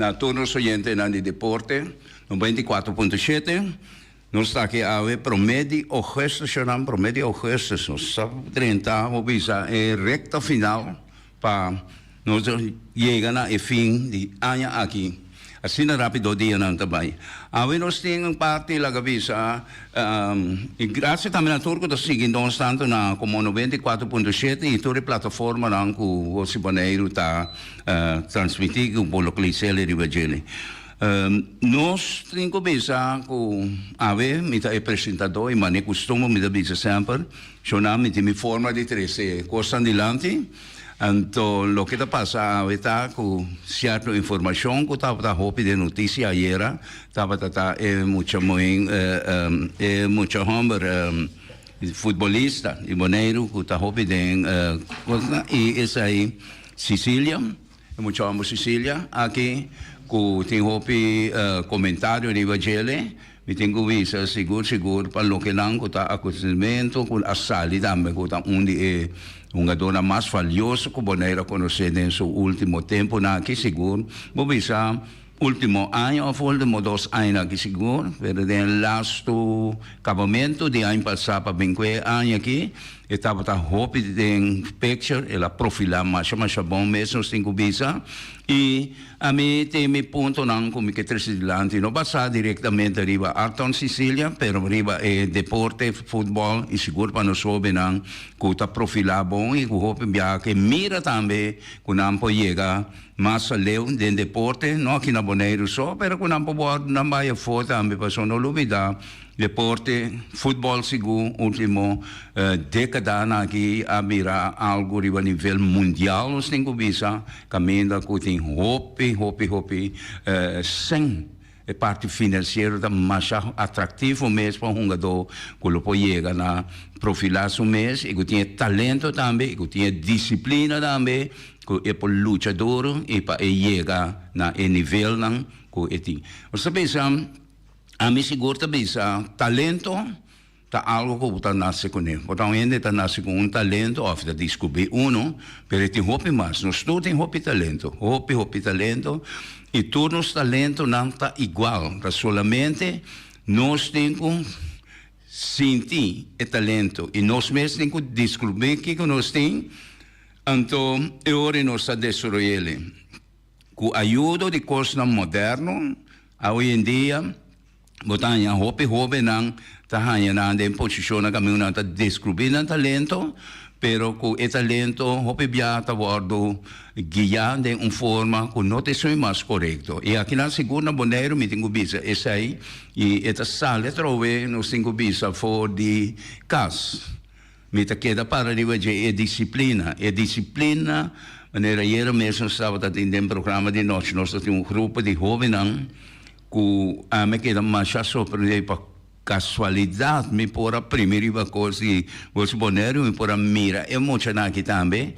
na tur nos oyentenan di Deporte 94.7. Nos ta aki awe prome di augustus shownan, prome di augustus nos ta drenta bo bisa e recta final pa nos yega na e fin di aña aki. Asina rapido dianan ta bay. Awe nos tin un parti laga bisa y gracias tambe na tur cu ta sigui nos tanto na como 94.7 y tur e plataformanan cu Voz di Boneiru ta transmiti cu bo localis'el riba djele. Nos tin ku bisa ku awe mi ta e presentadó i manera kustumber mi ta bisa semper, shona mi tin mi forma di trese kosnan dilanti. Anto loke ta pasa awe ta ku sierto informashon ku tabata hopi den notisia ayera tabata ta e mucha muhé e mucha hòmber futbolista di Boneiru ku ta hopi den kosnan i esei Cecilia. E mucha homber Cecilia aki cu tin hopi comentario riba djele, mi tin cu bisa sigur sigur pa lokenan cu ta acontecimento cu a sali tambe cu ta un di e hungadornan mas valioso cu Bonaire a conoce den su ultimo temponan aki sigur bo bisa ultimo aña of ultimo dos añanan aki sigur pero den lastu kabamentu di aña pasá pa bin ku e aña aki e tabata hopi den picture, el a profilá masha masha bon mes nos tin ku bisa i ami tin mi puntonan ku mi ke trese dilanti no basá direktamente riba Arton Cicilia pero riba e deporte futbòl i sigur pa nos hóbennan ku ta profilá bon i ku hopi biaha ke mira tambe ku nan por yega Mas aleu den deporte, no aki na Boneiru so, pero ku nan por wòrdu nan bai afó tambe, pasobra no lubidá deporte, futbòl sigur último dékadanan aki a bira algu riba nivel mundial nos tin ku bisa, kaminda ku tin hopi, hopi, hopi sèn. E parti finansiero ta masha atraktivo mes pa un hungadó ku lo por yega na profilá su mes i ku tin e talento tambe i ku tin e disiplina tambe ku e por lucha duru i pa e yega na e nivelnan ku e tin. Nos ta bisa, ami sigur ta bisa talento. Ta algo ku bo ta nase kuné. Bo ta un hende ta nase ku un talento òf ta diskubrí uno, pero e tin hopi mas. Nos tur tin hopi talento, hopi, hopi talento, i tur nos talentonan ta igual. Ta solamente nos tin ku sinti e talento i nos mes tin ku diskubrí kiko nos tin, anto e ora nos ta desaroy'el. Ku ayudo di kosnan moderno awendia, Bo ta haña hopi hóbennan ta haña nan den posishonnan kaminda nan ta deskubrí nan talento, pero ku e talento hopi bia ta wòrdu guiá den un forma ku no ta esun mas korekto. I akinan sigur na Boneiru mi tin ku bisa esei i e ta sali atrobe nos tin ku bisa for di kas. Mi ta keda para riba dje e disiplina. E disiplina, manera ayera mes nos tabata tin den programa di nochi, nos ta tin un grupo di hóbennan ku ami a keda masha sorprendé pa kasualidat mi por a primi riba kos di Voz Boneiru, mi por a mira e muchanan aki tambe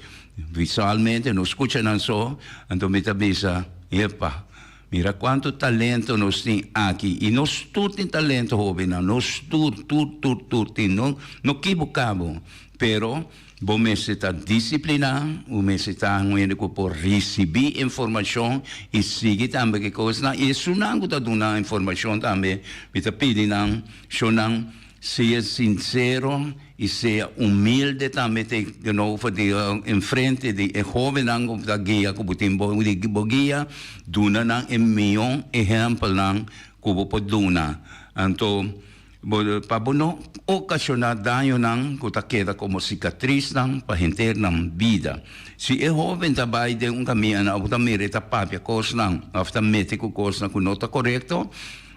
visualmente, no skucha nan so, anto mi ta bisa, Yepa, Mira cuanto talento nos tin aki y nos tur tin talento hobennan, nos tur, tur, tur, tur tin, no, no kibuca bo, pero bo mester ta disciplina, bo mester ta un hende cu por ricibi informacion y sigui tambe ki cosnan, y esunnan cu ta duna informacion tambe mi ta pidi nan, shownan, Sea sincero y sea humilde tambe tegenover di enfrente di e hobennan cu ta guia cu bo tin di bo guia, duna nan e mion ehempelnan cu bo por duna. Anto bo pa bo no ocasiona dañonan cu ta keda como cicatrisnan pa henter nan bida. Si e hoben ta bay den un caminda of ta mira e ta papia cosnan of ta mete cu cosnan cu no ta corecto,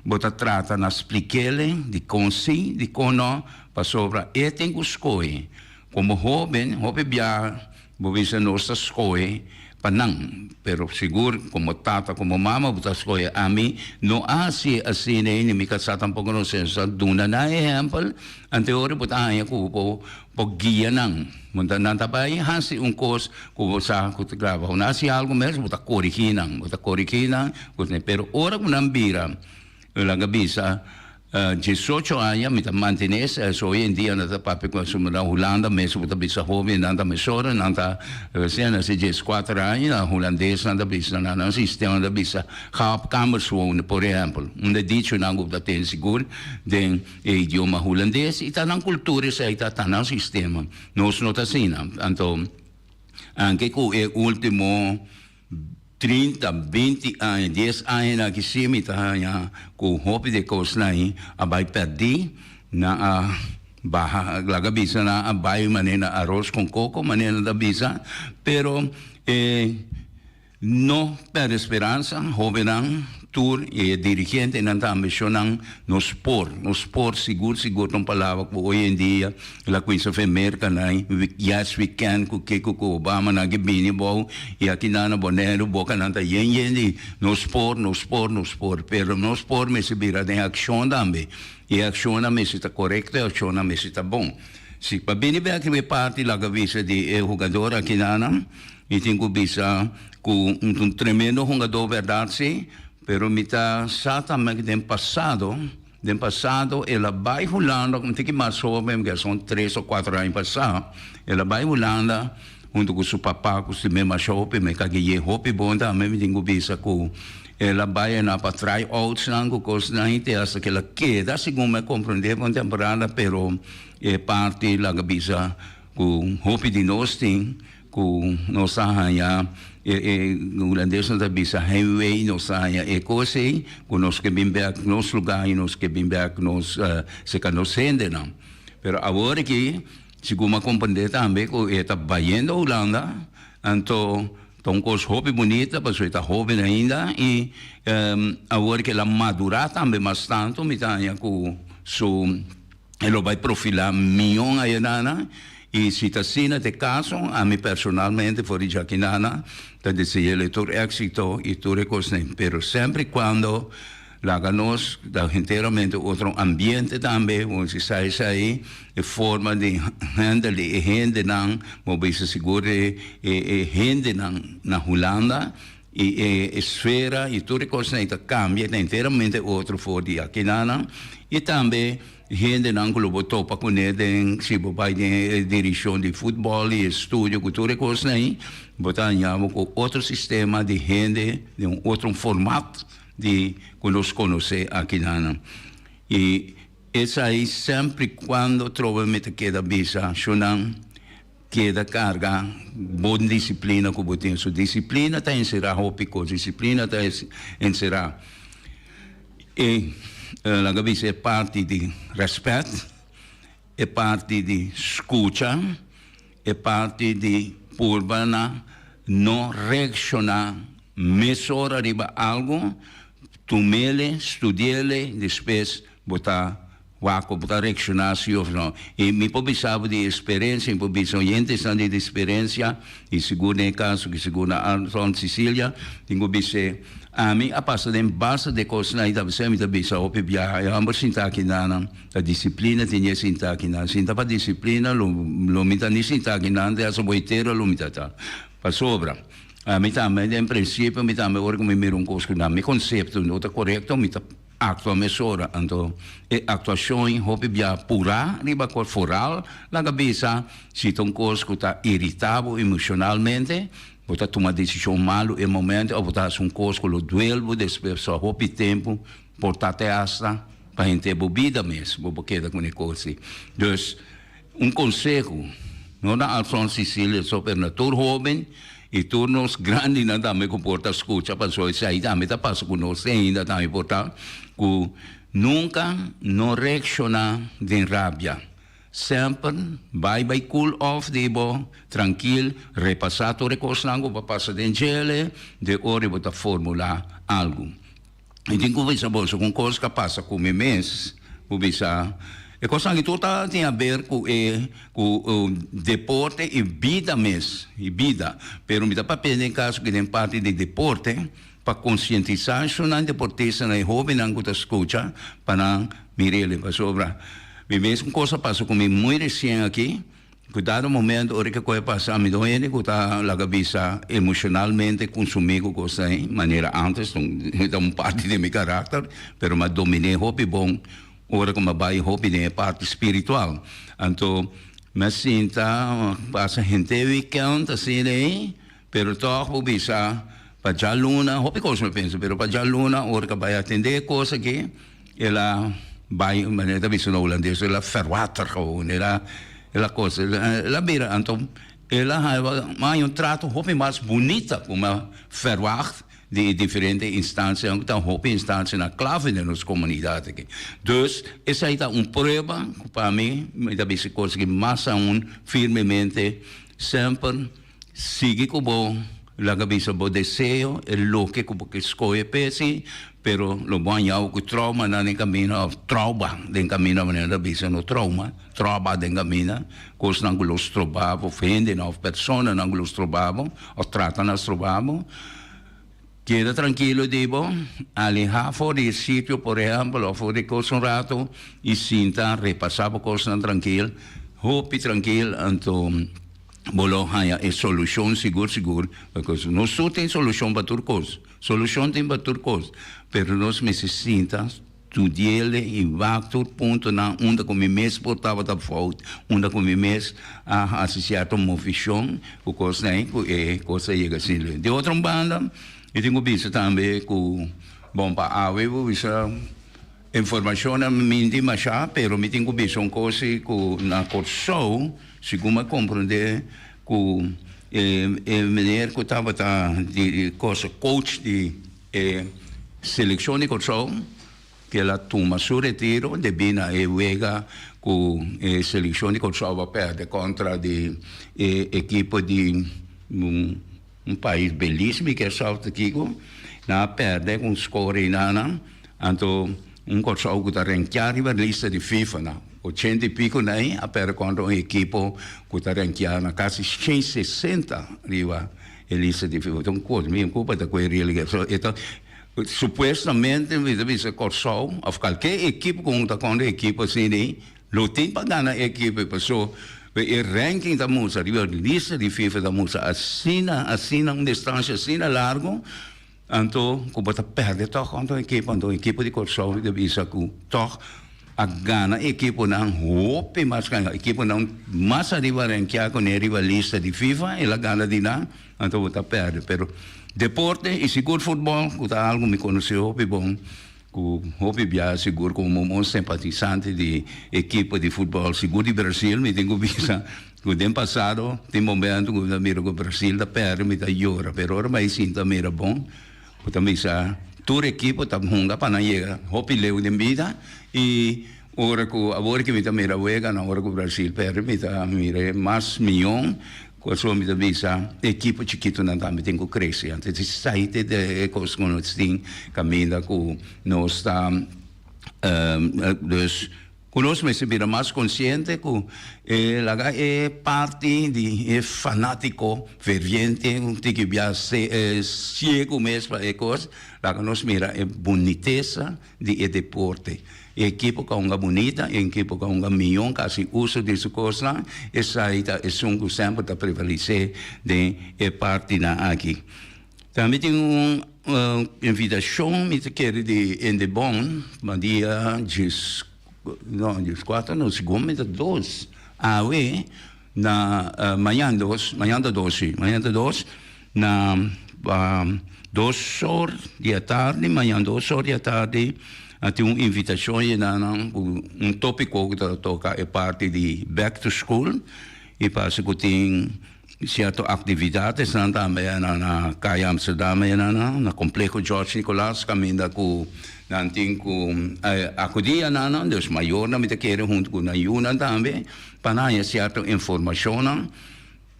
Bo ta trata na splik'ele dikon sí, dikon nò, pasobra e tin ku skohe. Komo hóben, hopi bia bo bisa nos ta skohe pa nan, pero sigur komo tata, komo mama bo ta skohe. Ami no a hasié asina ei, ni mi kasá tampoko no hasié. Nos ta duna nan ehèmpel, anto e ora bo ta haña ku bo por guia nan. Bo ta nan ta bai hasi un kos ku bo sa ku ta graba. Bo no hasi algu mes, bo ta korigí nan, bo ta korigí nan, pero ora ku nan bira, laga bisa. 18 aña mi ta mantene esei, so hoy en dia nan ta papia ku na Hulanda mes bo ta bisa hoben nan ta mesora nan ta recién nasi 14 aña na hulandes nan ta bisa nan nan sistema ta bisa ga op kamers wonen por ehempel un de dichonan ku bo ta tende sigur den e idioma hulandes i ta nan kultura esei ta ta nan sistema nos no ta asina anto anke ku e ultimo 30, 20 aña, 10 añanan aki sí mi ta haña ku hopi di e kosnan ei a bai pèrdí. Nan a baha, laga bisa nan a bai manera na aros kon koko, manera nan ta bisa. Pero e no pèrdè speransa, hóbennan tur i e dirigentenan tambe shonnan nos por, nos por sigur sigur ta un palabra ku hoy en dia El a cuminsa fe Merca nan, yes we can cu kico cu Obama nan ke bini abou y aki nan na Boneiru boca nan ta yen yen di nos por, nos por, nos por, pero nos por mester bira den accion tambe y e accionnan mester ta corecto, e accionnan mester ta bon. Si pa bini bek riba e parti laga bisa di e hugador aki nan, mi tin cu bisa cu un tremendo hungador berdad si, pero mi ta sa tambe cu den pasado, Den pasado el a bai Hulanda, un tiki mas hoben, ke son tres o kuater aña pasá, el a bai Hulanda huntu ku su papá ku su mema hopi, mi ka gui'é hopi bon tambe, mi tin ku bisa ku el a bai einan pa try outsnan ku kosnan i te hasta ku el a keda, segun mi a komprendé pa un temporada, pero e parti laga bisa ku hopi di nos tin. Ku nos a haña e e hulandesnan ta bisa heimwee, nos a haña e kos ei ku nos ke bin bèk nos lugá i nos ke bin bèk nos serka nos hendenan. Pero awor aki segun mi a komprendé tambe ku e ta bayendo Hulanda, anto ta un kos hopi bunita pasobra e ta hóben ainda i awor ku el a madurá tambe mas tantu mi ta haña ku su E lo bai profilá mion ayenana i si ta asina ta e kaso, ami personalmente for di djakinana ta dese'é tur éksito i tur e kosnan. Pero semper i kuando laga nos ta henteramente otro ambiente tambe, bo si sa esei, e forma di handle e hendenan, bo bisa sigur e e hendenan na Hulanda i e esfera i tur e kosnan ei ta kambia, ta enteramente otro for di akinana i tambe hendenan ku lo bo topa kuné den si bo bai den e dirishon di futbòl i estudio ku tur e kosnan ei, bo ta haña bo ku otro sistema di hende den un otro format di ku nos konosé akinana. I esei semper i kuando trobe mi ta keda bisa shunan. Keda karga bon disiplina ku bo tin. So disiplina ta enserá hopi kos. Disiplina ta enserá e laga bisa e parti di rèspèt, e parti di skucha, e parti di purba na no reakshoná mesora riba algu, tum'ele, studi'ele, despues bo ta Wak ku bo ta reakshoná si òf no. I mi por bisa bo di eksperensia, mi por bisa oyentenan di eksperensia, i sigur den e kaso ku sigur na Arlton Cecilia, tin ku bis'é, ami a pasa den basta di e kosnan i ta bis'é, mi ta bisa hopi biaha, e hòmber sinta akinan, ta disiplina tin e sinta akinan, sinta pa disiplina lo lo mi ta ni sinta akinan, te hasta boitero lo mi ta ta. Pasobra, ami tambe den prinsipio mi tambe ora ku mi mira un kos ku na mi konsepto no ta korekto, mi ta. Aktua mesora, anto e aktuashon hopi bia purá riba kor foral laga bisa si ta un kos ku ta iritá bo emoshonalmente, bo ta tuma desishon malu e momento òf bo ta hasi un kos ku lo duel bo despues pasobra hopi tempu por ta te asta pa henter bo bida mes bo por keda ku e kos ei. Dus un konseho no na Alfons Cecilia so pero na tur hóben i tur nos grandinan tambe ku por ta skucha pasobra esei tambe ta pasa ku nos ainda tambe por ta ku nunka no reakshoná den rabia semper bai bai cool off di bo trankil repasá tur e kosnan ku bo a pasa den djele de ora bo ta formulá algu. Mi tin ku bisa boso ku un kos ku a pasa ku mi mes, ku bisa e kosnan aki tur ta tin aber ku e ku deporte i bida mes, i bida. Pero mi ta papia den kaso ku den parti di deporte pa konsientisá esnan deportistanan e hóbennan ku ta skucha pa nan mir'el. Pasobra mi mes un kos a pasa ku mi muy resien aki. Ku dado momento ora ke koe pasa mi ta un hende ku ta laga bisa emoshonalmente kunsumí ku kosnan ei manera antes ta un parti di mi karakter pero mi a dominé hopi bon. Ora ku mi a bai hopi den e parti spiritual. Anto mi a sinta pasa henter weekend asina ei, pero tòg bo bisa pa djaluna, hopi kos mi a pensa, pero pa djaluna ora ku a bai atendé e kos aki, el a bai, manera ta bisa na hulandes, el a verwater gewoon, el a el a kos, el a bira, anto el a haña un trato hopi mas bunita ku mi a verwagt. Di e diferente instansianan ku ta hopi instansianan klave den nos komunidat aki. Dus esei ta un prueba ku pa mi, mi ta bisa kos aki mas aun firmemente, semper sigui ku bo laga bisa bo deseo, e loke ku bo ke skohe p'esi, pero lo bo haña ku traumanan den kaminda òf trouba den kaminda manera ta bisa no trauma, troba den kaminda, kosnan ku lo stroba bo, òf hendenan òf personanan ku lo stroba bo. Of trata na stroba bo. Keda trankilo di bo, alehá for di e sitio por ehèmpel òf for di kos un ratu i sinta repasá bo kosnan trankil, hopi trankil, anto bo lo haña e solushon sigur sigur, pasobra nos tur tin solushon pa tur kos, solushon tin pa tur kos, pero nos mester sinta. Studiele i wak tur puntonan unda ku mi mes por tabata fout, unda ku mi mes a hasi sierto movishon ku kosnan ei ku e kos a yega asina leu. Di otro banda mi tin ku bisa tambe ku bon pa awe bo bisa informashonnan minti masha pero mi tin ku bisa un kos si ku na Kòrsou segun mi a komprondé ku e meneer ku tabata di kos coach di E selekshon di Kòrsou ke la tuma su retiro debí na e wega ku e selekshon di Kòrsou a pèrdè kontra di e ekipo di un pais Belize mi ke sa ta kiko. Nan a pèrdè ku un skor einan anto un Kòrsou ku ta renkiá riba lista di FIFA na ochenta i piko na ei a pèrdè kontra un ekipo ku ta renkiá na kasi 160 riba E lista di FIFA ta un kos mi ku ta kohe real so e ta supuestamente mi ta bisa Kòrsou òf kalke ekipo ku ta kontra ekipo asina ei lo tin pa gana e ekipo paso e ranking ta mustra riba lista di FIFA ta mustra asina asina un distansha asina largo anto ku bo ta pèrdè tòg kontra un ekipo anto ekipo di Kòrsou mi ta bisa ku tòg a gana ekiponan hopi mas gana ekiponan mas ariba rankia kuné riba lista di FIFA el a gana di nan anto bo ta pèrdè pero deporte i sigur futbòl ku ta algu mi konosé hopi bon ku hopi bia sigur komo un simpatisante di ekipo di futbòl sigur di Brasil mi tin ku bisa ku den pasado tin momento ku mi ta mira ku Brasil ta pèrdè mi ta yora pero ora mi a sinta mira bon. Bo ta bisa tur ekipo ta hunga pa nan yega hopi leu den bida y ora cu awor ki mi ta mira wega na ora cu Brasil perde mi ta mira mas miyon cu aso mi ta bisa ekipo chikitonan tambe tin cu crece anto esai ta e cos cu nos tin caminda cu nos ta dus Ku nos mester bira mas konsiente ku e laga e parti di e fanátiko ferviente un tiki bia siegu mes pa e kos, laga nos mira e bunitesa di e deporte. E ekipo ku a hunga bunita, e ekipo ku a hunga mion ku a hasi uso di su kosnan, esei ta esun ku semper ta prevalesé den e partinan aki. Tambe tin un invitashon mi ta kere di Indebon pa dia djes no djeskuater no segun mi ta dos awe na mañan dos mañan ta dos si mañan ta dos na dos or di atardi mañan dos or di atardi a tin un invitashon yena nan ku un topiko ku ta toka e parti di back to school i parse ku tin Cierto actividad esnan tambe na na Kaya Amsterdam ayina na na Complejo George Nicolaas caminda cu nan tin cu acudi anan nan, dus mayornan mi ta kere hunto cu nan yunan tambe pa nan haya cierto informacionnan.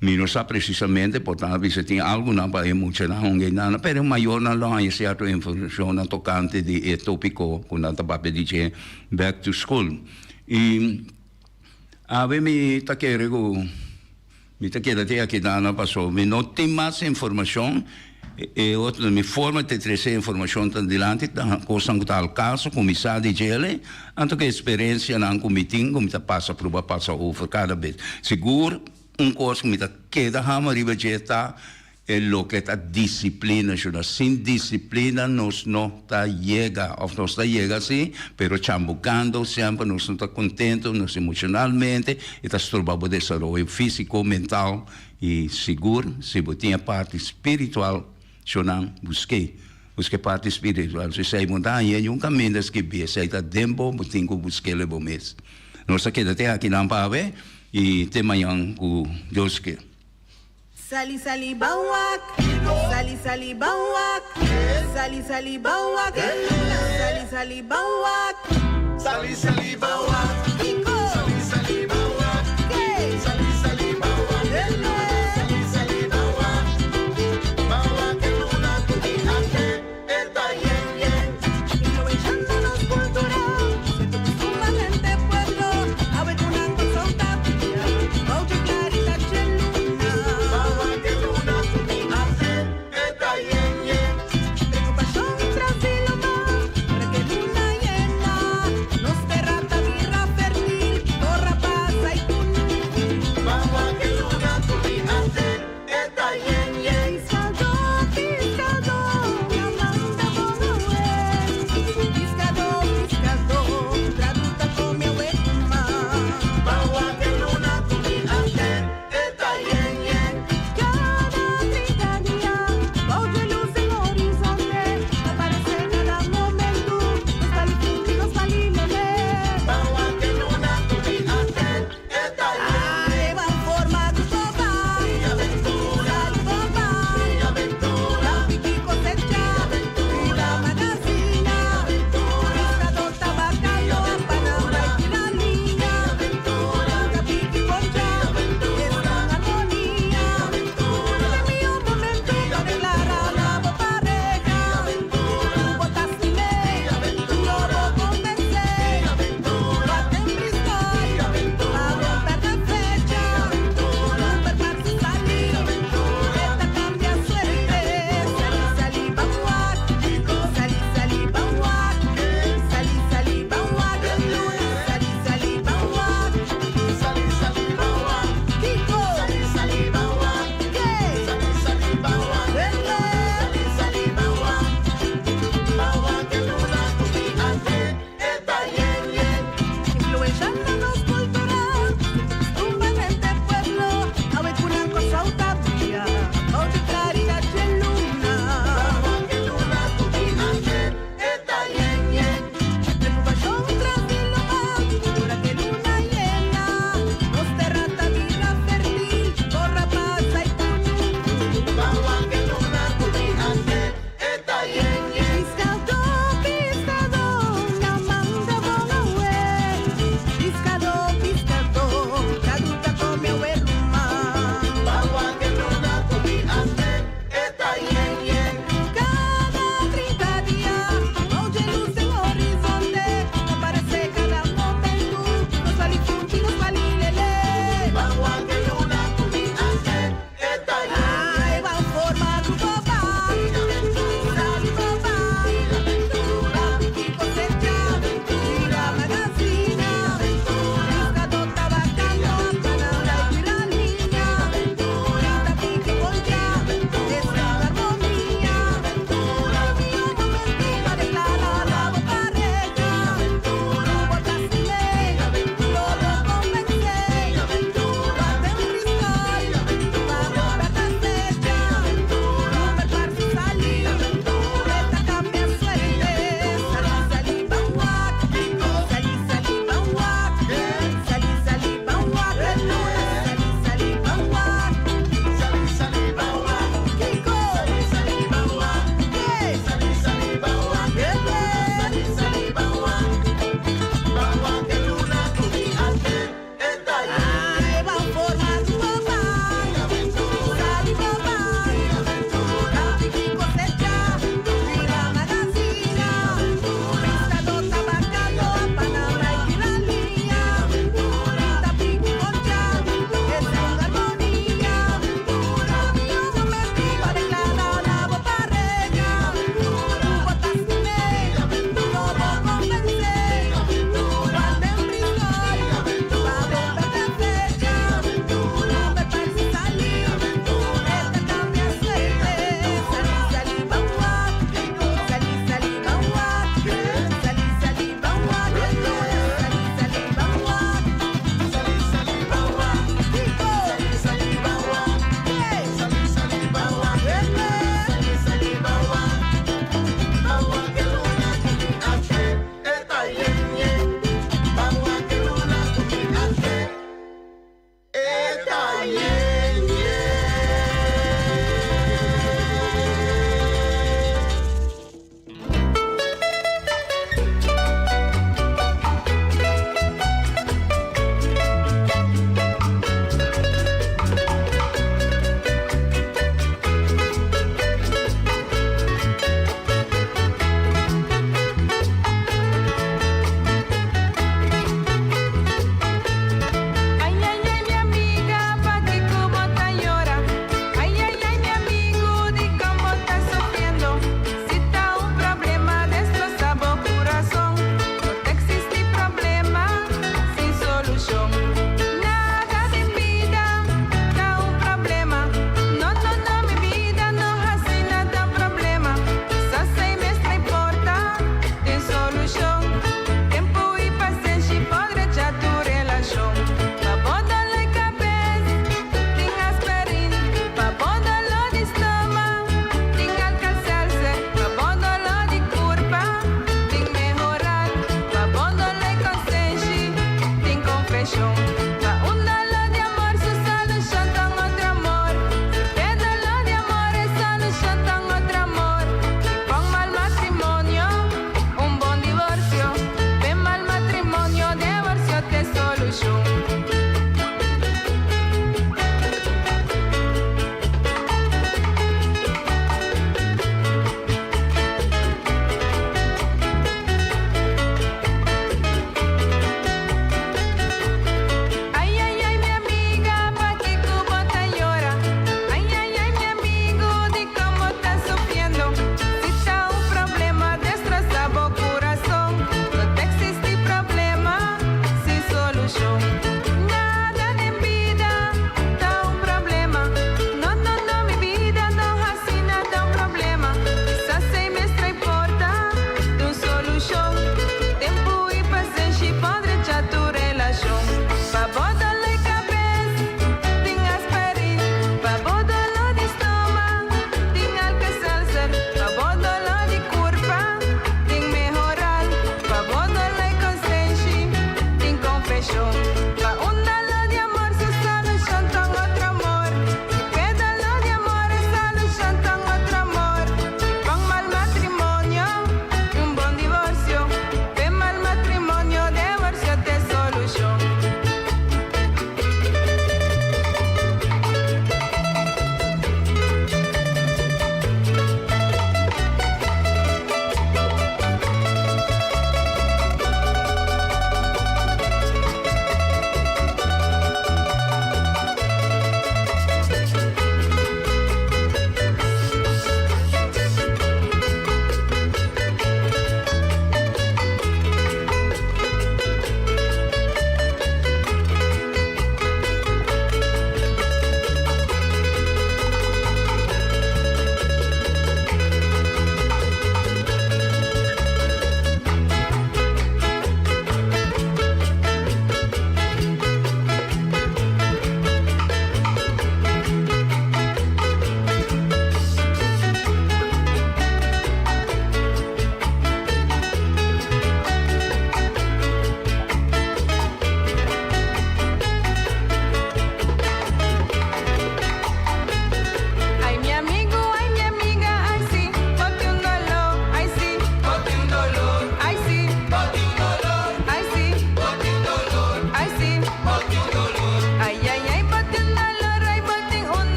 Mi no sa precisamente por ta bisa tin algonan pa e muchanan hunga ayina pero e mayornan lo haya cierto informacionnan tocante di e topico cu nan ta papia di dje back to school. Y awe mi ta kere cu. Mi ta keda te aki dana paso mi no tin mas informacion, e otro mi forma te trece informacion ta dilanti ta cosnan cu ta al caso cu mi sa di djele, anto cu experiencianan cu mi tin cu mi ta pasa pruba pasa over cada bes. Sigur un cos cu mi ta keda hama riba dje ta. E loke ta disiplina, shuna. Sin disiplina nos no ta yega, of nos ta yega si, pero chambukando semper, nos no ta contento, nos emocionalmente, e ta stroba bo desaroyo fisico, mental, y sigur si bo tin e parti spiritual, shuna, busk'é. Buska e parti spiritual. Si esei bo ta haña, un kaminda skibí, esei ta den bo, bo tin ku busk'é bo mes. Nos ta keda te akinan pa awe, y te mañan ku Dios ke. Sali sali ban wak Sali sali ban wak Sali sali ban wak Sali sali ban wak Sali sali ban wak Kiko Sali sali ban wak Ke Sali sali ban wak Sali sali ban wak Ban wak e luna ku mi a ke E ta yen yen Influenshando nos kultura Siento ku suma hende pueblo Awe ku nan kòrsou ta bria Bouchi klarita dje luna Bawa ke luna ku mi a ke E ta yen yen Preokupashon tras di lomba Ora ke luna yena Nos tera ta bira.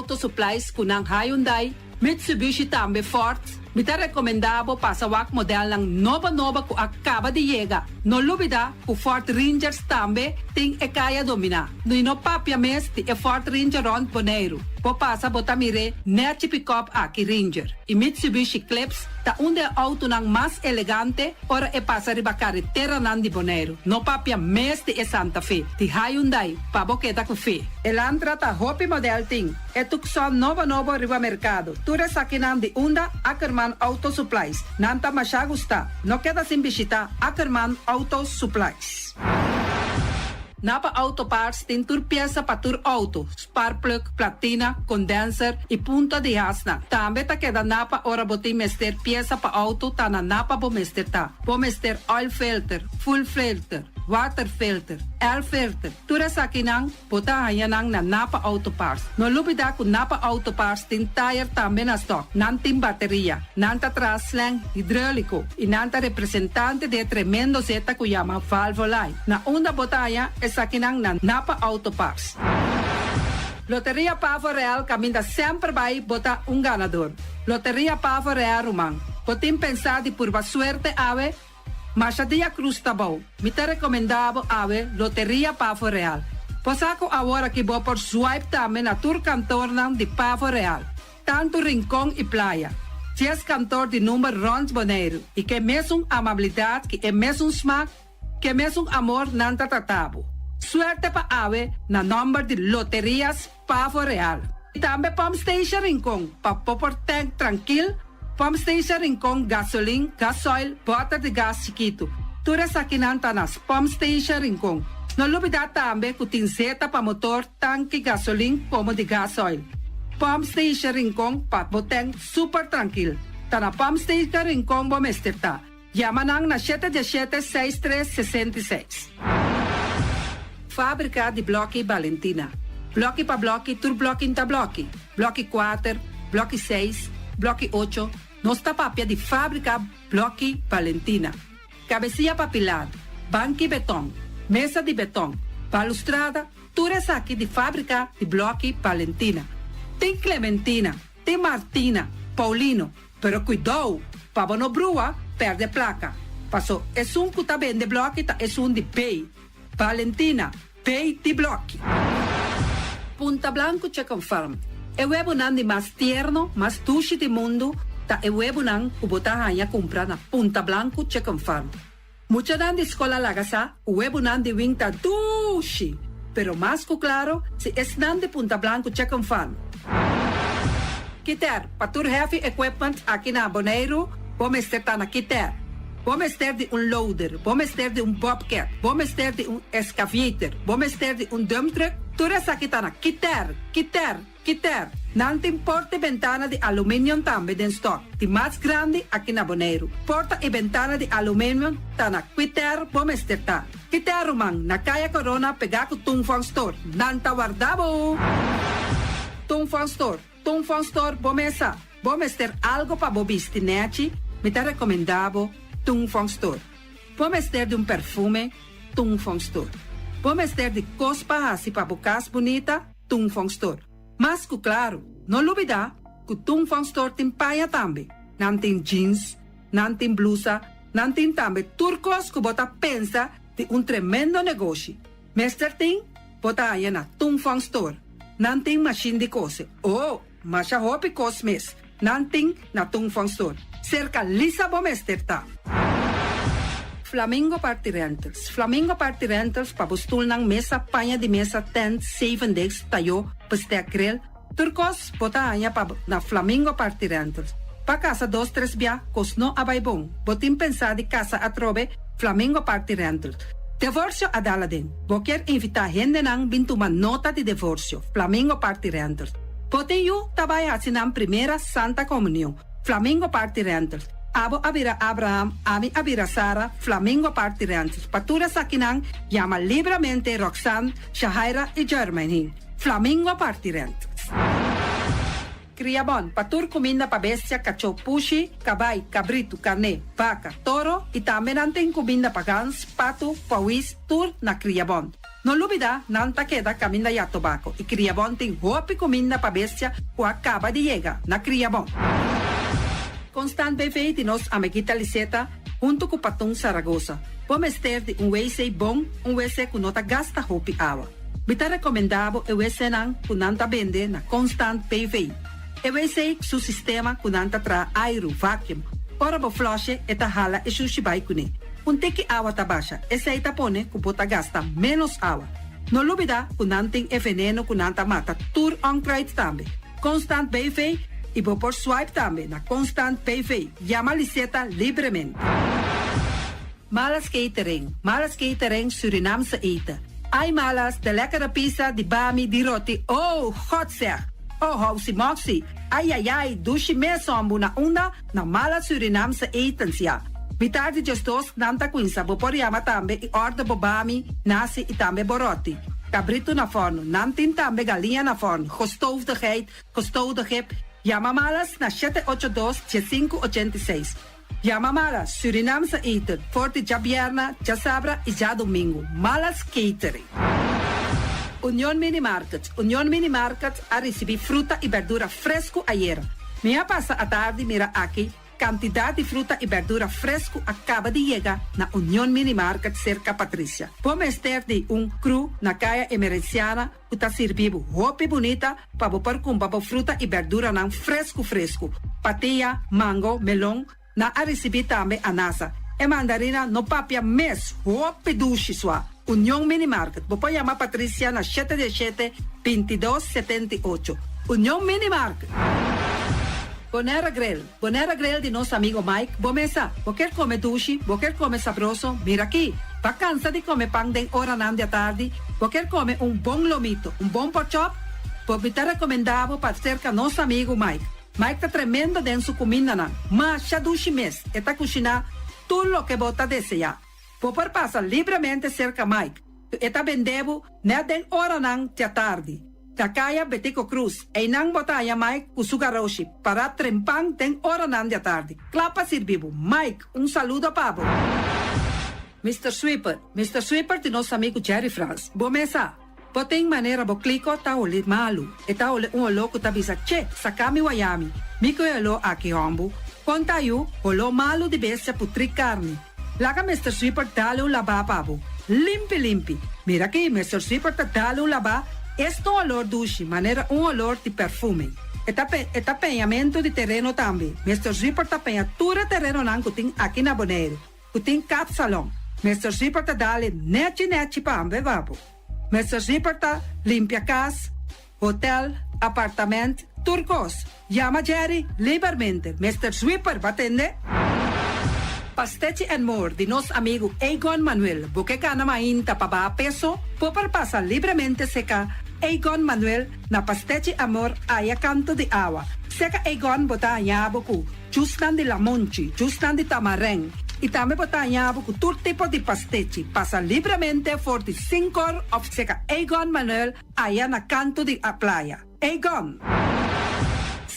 Auto Supplies ku nan Hyundai, Mitsubishi tambe Ford. Mi ta rekomendá bo pasa wak modelnan nobo nobo ku a kaba di yega. No lubidá ku Ford Rangers tambe tin e kaya dominá. I no papia mes di e Ford Ranger rònt Boneiru. Bo pasa bo ta mir'é nèchi pikòp aki Ranger. I Mitsubishi Eclipse ta un di e outonan mas elegante ora e pasa riba kareteranan di Boneiru. No papia mes di e Santa Fe, di Hyundai, pa bo keda ku fe. Elantra ta hopi model tin. E Tucson nobo nobo riba merkado. Tur esakinan di unda Ackerman Auto Supplies. Nan ta masha gusta. No keda sin bishita Ackerman Auto Supplies. Napa Auto Parts tin tur piesa pa tur auto, sparkplug, platina, condenser y punta di hasnan. Tambe ta keda Napa ora bo tin mester piesa pa auto ta na Napa bo mester ta. Bo mester oil filter, fuel filter, water filter, air filter. Tur esakinan Bo ta haña nan na Napa Auto Parts. No lubidá ku Napa Auto Parts tin tayer tambe na stòk. Nan tin bateria. Nan ta traha slang hidróliko i nan ta representante di e tremendo zeta ku yama Valvoline. Na unda bo ta haña esakinan na Napa Auto Parts. Loteria Pavo Real kaminda semper bai bo ta un ganador. Loteria Pavo Real ruman. Bo tin pensá di purba suerte awe? Masha dia cruz ta bou. Mi ta recomenda bo awe Loteria Pavo Real. Bo sa cu awor aki bo por swipe tambe na tur kantornan di Pavo Real, tantu Rincon y Playa. Dies kantor di number rond Boneiru y ke mesun amabilidad ki e mesun smaak, ke mesun amor nan ta trata bo. Suerte pa awe na nomber di Loterias Pavo Real. Y tambe Pump Station Rincon pa bo por tank trankil, Pump Station Rincon gasolin, gasoil, bòter di gas chikitu. Tur esakinan ta na Pump Station Rincon. No lubidá tambe ku tin zeta pa motor, tanki gasolin komo di gasoil. Pump Station Rincon pa bo tank super trankil. Ta na Pump Station Rincon bo mester ta. Yama nan na shete diesshete seis tres 66. Fábrika di blòki Balentina. Blòki pa blòki tur blòki n'ta blòki. Blòki kuater, blòki seis, blòki ocho, nos ta papia di fábrika blòki Balentina. Kabesia pa pilar, banki betòn, mesa di betòn, balustrada, tur esaki di fábrika di blòki Balentina. Tin Clementina, tin Martina, Paulino, Pero kuidou, pa bo no brua, pèrdè plaka. Paso esun ku ta bende blòki ta esun di B. Valentina, B di blòki. Punta Blanco Chicken Farm, E webunan di mas tierno, mas dushi di mundu ta e webunan ku bo ta haña kumpra na Punta Blanco Chicken Farm. Muchanan di skol a laga sa ku webunan di wing ta dushi, pero mas ku klaro si esnan di Punta Blanco Chicken Farm. Kiter, pa tur heavy equipment aki na Boneiru, bo mester ta na Kiter. Bo mester di un loader, bo mester di un bobcat, bo mester di un excavator, bo mester di un dump truck, tur esaki ta na Kiter, Kiter, Kiter, nan tin porta i bentana di aluminium tambe den stock, di mas grandi aki na Boneiru. Porta i bentana di aluminium ta na Kiter bo mester ta. Kiter ruman, na Kaya Corona pegá ku Tung Fong Store. Nan ta warda bo! Tung Fong Store, Tung Fong Store bo mesa. Bo mester algo pa bo bisti nèchi? Mi ta rekomendá bo Tung Fong Store. Bo mester di un perfume? Tung Fong Store. Bo mester di kos pa hasi pa bo kas bunita? Tung Fong Store. Mas ku klaru, no lubidá ku Tung Fong Store tin paña tambe. Nan tin jeans, nan tin blusa, nan tin tambe tur kos ku bo ta pensa di un tremendo negoshi. Mester tin, bo ta haña na Tung Fong Store. Nan tin mashin di kose. Oh, masha hopi kos mes nan tin na Tung Fong Store. Serka Lisa bo mester ta. Flamingo Party Rentals Flamingo Party Rentals pa bo stulnan, mesa, paña di mesa, tent, zeven desk, tayó, bestek, grill, tur kos bo ta haña pa na Flamingo Party Rentals. Pa kasa dos tres bia kos no a bai bon, bo tin pensá di kasa atrobe, Flamingo Party Rentals. Devorsio a dal aden. Bo kier invitá hendenan bin tuma nota di devorsio, Flamingo Party Rentals. Bo tin yu ta bai hasi nan primera Santa Komunion, Flamingo Party Rentals. Abo a bira Abraham, ami a bira Sara, Flamingo Party Rentals. Pa tur esakinan, yama libramente Roxanne, Shahaira i Jermaine. Flamingo Party Rentals. Kriabon, pa tur kuminda pa bestia, kachó, pushi, kabai, kabritu, karné, baka, toro i tambe nan tin kuminda pa gans, patu, pawis, tur na Kriabon. No lubida, nan ta keda kaminda ya tobako i Kriabon tin hopi kuminda pa bestia ku a kaba di yega na Kriabon. Constant BV di nos amiguita Liseta huntu ku Patun Saragoza. Bo mester di un wc bon, un wc ku no ta gasta hopi awa. Mi ta rekomendá bo e wcnan ku nan ta bende na Constant BV. E wc su sistema ku nan ta traha airu, vacuum. Ora bo flush'e e ta hala e shushi bai kuné. Un tiki awa ta basha, esei ta pone ku bo ta gasta ménos awa. No lubidá ku nan tin e veneno ku nan ta mata tur onkruid tambe. Constant BV i bo por swipe tambe na Constant BV. Yama Liseta libremente. Malas Catering, Malas Catering Surinaamse eten. Ai Malas, de lekkere pizza, di bami, di roti, oh, God zeg! Oh, housi moxi, ai ai ai, dushi mes hombu na unda? Na Malas Surinaamse etens, ya. Mitar di djesdos nan ta cuinsa, bo por yama tambe y order bo bami, nasi y tambe bo roti. Cabrito na forno, nan tin tambe galiña na forno, gestoofde geit, gestoofde kip. Yama Malas na shete ocho dos, diesinku ochenta i seis. Yama Malas Surinaamse eten for di djabierna, djasabra y djadomingo. Malas Catering. Union Mini Market Union Mini Market a ricibi fruta y berdura fresco ayera. Mi a pasa atardi mira aki cantidad di fruta y berdura fresco a caba di yega na Union Mini Market cerca Patricia. Bo mester di un cru na Caya Emerenciana ku ta sirbi bo hopi bunita pa bo por kumpra bo fruta i berduranan fresku fresku. Patia, mango, melon, nan a risibí tambe anasa. E mandarina no papia mes, hopi dushi sua. Union Mini Market, bo por yama Patricia na shete dieshete, bintidos, setenta i ocho. Union Mini Market. Bonaire Grill, Bonaire Grill di nos amigo Mike, bo mesa, bo kier come dushi, bo kier come sabroso, mira aki. Bo a cansa di come pan den oranan di atardi, bo kier come un bon lomito, un bon porkchop, bo mi ta recomenda bo pa cerca nos amigo Mike. Mike ta tremendo den su cumindanan, masha dushi mes, e ta cushina tur loke bo ta desea. Bo por pasa libremente cerca Mike, e ta bende bo net den oranan di atardi. Na Caya Betico Croes, einan bo ta haya Mike cu su garoshi, para trempan den oranan di atardi. Cla pa sirbi bo. Mike, un saludo pa bo. Mister Sweeper, Mister Sweeper di nos amigo Jerry Frans. Bo mesa, bo tin manera bo clico ta holi malu. E ta holi un oló cu ta bisa, Che, saca mi wayami. Mi cu e oló aki hombu. Con ta yu, oló malu di bestia putri carni. Laga Mister Sweeper dale un labá pa bo. Limpi limpi. Mira aki, Mister Sweeper ta dale un labá. Esta un olor dushi, manera un olor di perfume. E ta, e ta peñamento di tereno tambe. Mister Sweeper ta peña tur e terenonan ku tin aki na Boneiru. Ku tin kapsalon. Mister Sweeper ta dale nechi nechi pa bo. Mister Sweeper ta limpia cas, hotel, apartamento, tur cos. Yama Jerry liberamente. Mr. Sweeper, bo a tende? Pastechi and More di nos amigo Egon Manuel. Bo ke gana mainta pa baha peso? Bo por pasa libremente serka Egon Manuel na Pastechi Amor aya kanto di awa. Serka Egon bo ta haña bo ku jusnan di lamonchi, jusnan di tamarijn. I tambe bo ta haña bo ku tur tipo di pastechi. Pasa libremente for di 5 or of serka Egon Manuel aya na kanto di a playa. Egon.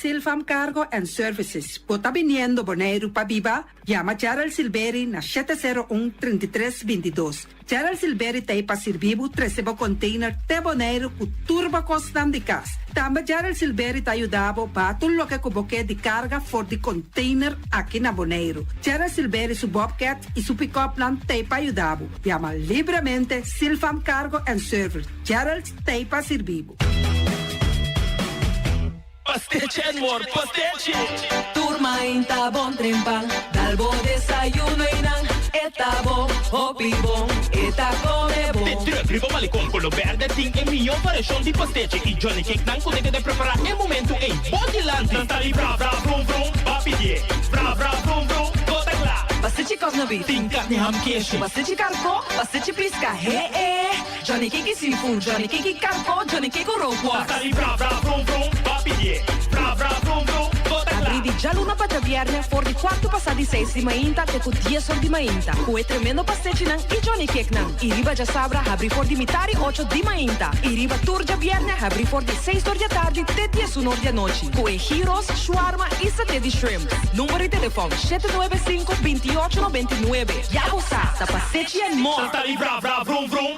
Silvam Cargo and Services. Bo ta biniendo Boneiru pa biba? Yama Gerald Silveri na 701-3322. Gerald Silveri t'ei pa sirbi bo trese bo container te Boneiru ku tur bo kosnan di kas. Tambe Gerald Silveri ta yuda bo baha tur loke ku bo ke di karga for di container aki na Boneiru. Gerald Silveri su Bobcat i su pick-up nan t'ei pa yuda bo. Yama libremente Silvam Cargo and Service. Gerald t'ei pa sirbi bo. Pastechi and More, pastechi! Tur mainta bon trempan, dal bo desayuno einan, e ta bon, hopi bon, e ta come bon. De truck riba malecon color berde tin e mihor variacion di pastechi y Johnny Cake nan cu de prepara e momento ei bon dilanti. Nan ta di bra bra vrum vrum, bo pidi. Bra bra vrum vrum, bo ta cla. Pastechi kosnabi, Tin carni ham keshi. Pastechi carco, pastechi pisca, he eh. Johnny Cake seafood, Johnny Cake carco, Johnny Cake rookworst. Nan ta di bra bra vrum vrum, bo pidi. Bra bra vrum vrum, bo ta cla. Habri di djaluna pa djabièrnè for di kuartu pasá di seis di mainta te ku 10 or di mainta. Ku e tremendo pastechinan i Johnny Cake nan. I riba djasabra habri for di mitari 8 di mainta. I riba tur djabièrnè habri for di 6 or di atardi te 11 or di anochi. Ku e gyros, shawarma i saté di shrimp. Number di telefòn 795 28 99. Ya bo sa, ta Pastechi and More. Nan ta di bra bra vrum vrum.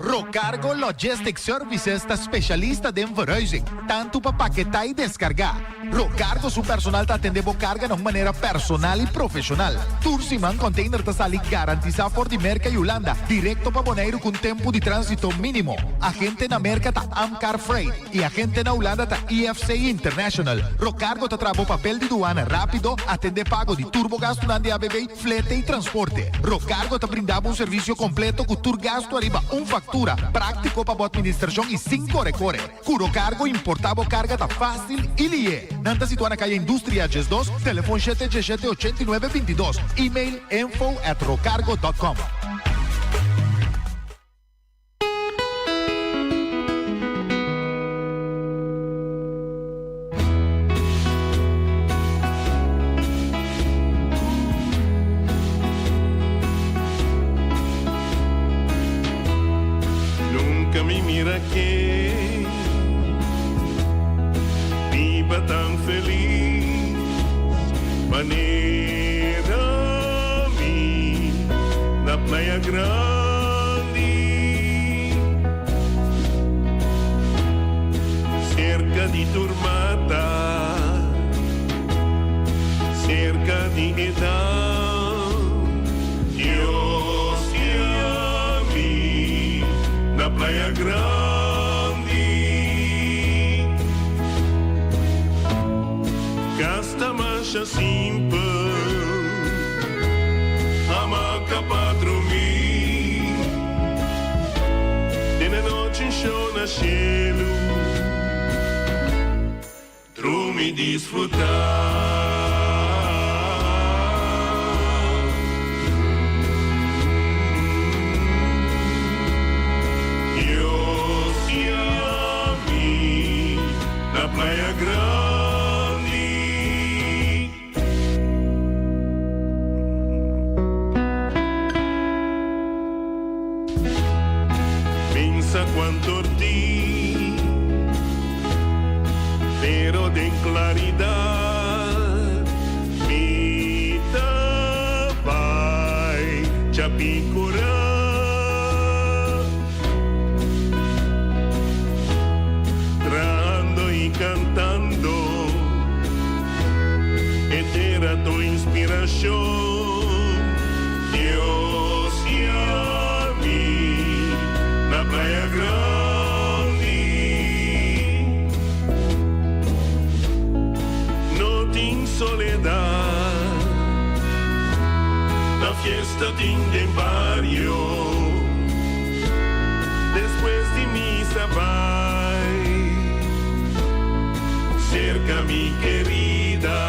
Rocargo Logistic Services ta specialista den verhuizing, tanto pa paketá i deskargá. Rocargo su personal ta atendé bo karga na un manera personal i profeshonal. Tur siman container ta sali garantisá for di Merka i Hulanda direkto pa Boneiru ku un tempu di tránsito mínimo. Agente na Merka ta Amcar Freight. I agente na Hulanda ta IFC International. Rocargo ta traha bo papel di duana rápido, atendé pago di tur bo gastunan di ABB, flete i transporte. Rocargo ta brinda bo un servisio kompleto ku tur gastu ariba un faktura, práktiko pa bo atministrashon i sin kore kore. Ku Rocargo importá bo karga ta fásil i lié. Nan ta situá na Kaya Industria 12, telefon shete diesshete ochenta i nuebe 22, email info at rocargo dot com. Nunca mi mira ken biba tan feliz manera mi na Playa Grandi Cerca di tur mata Cerca di e dam Dios y ami na Playa Grandi Cas ta masha simpel Hamaca pa drumí Den e nochi show na shelu Drumi disfrutá. Dios y ami na Playa Grandi. Pensa cuanto orti, pero den claridad mi ta bay Chapicura. Trahando y cantando. E tera tu inspiracion. Dios y ami na Playa Grandi. No tin soledad. Na fiesta tin den bario. Despues di misa bai cerca mi querida.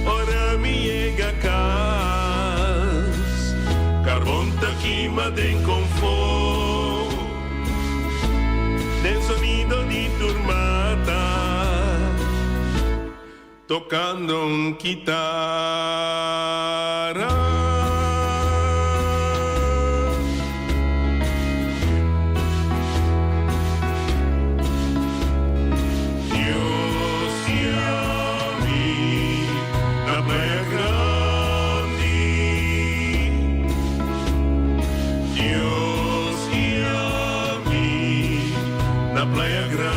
Ora mi yega cas, carbon ta kima den confort. Den sonido di tur mata, tocando un kitara. Dios y ami na Playa Grandi. Dios y ami na Playa Grandi.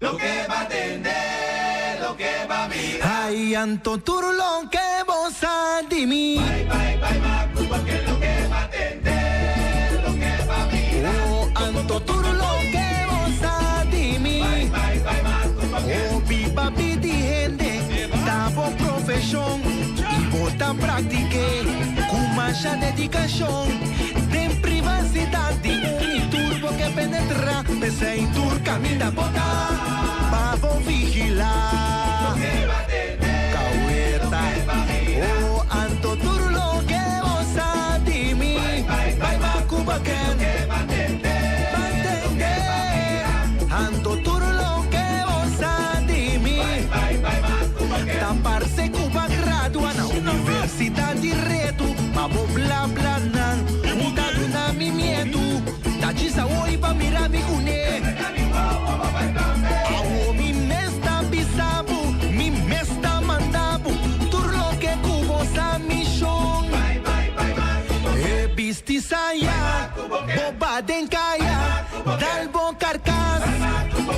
Loke b'a tende, loke b'a mira. Ay, anto tur loke bo sa di mi. Bai, bai, bai maku porque loke b'a tende, loke b'a mira. Oh, anto tur loke bo sa di mi. Bai, bai, bai maku porque. Oh, biba pidi hende, ta bo profeshon i bo ta praktik'é ku masha dedikashon. Den privasidat di un i tur bo ke penetrá, p'esei tur kaminda bo ta pa bo vigilá. Bisti saya, boba den kaya, dal bo karkas,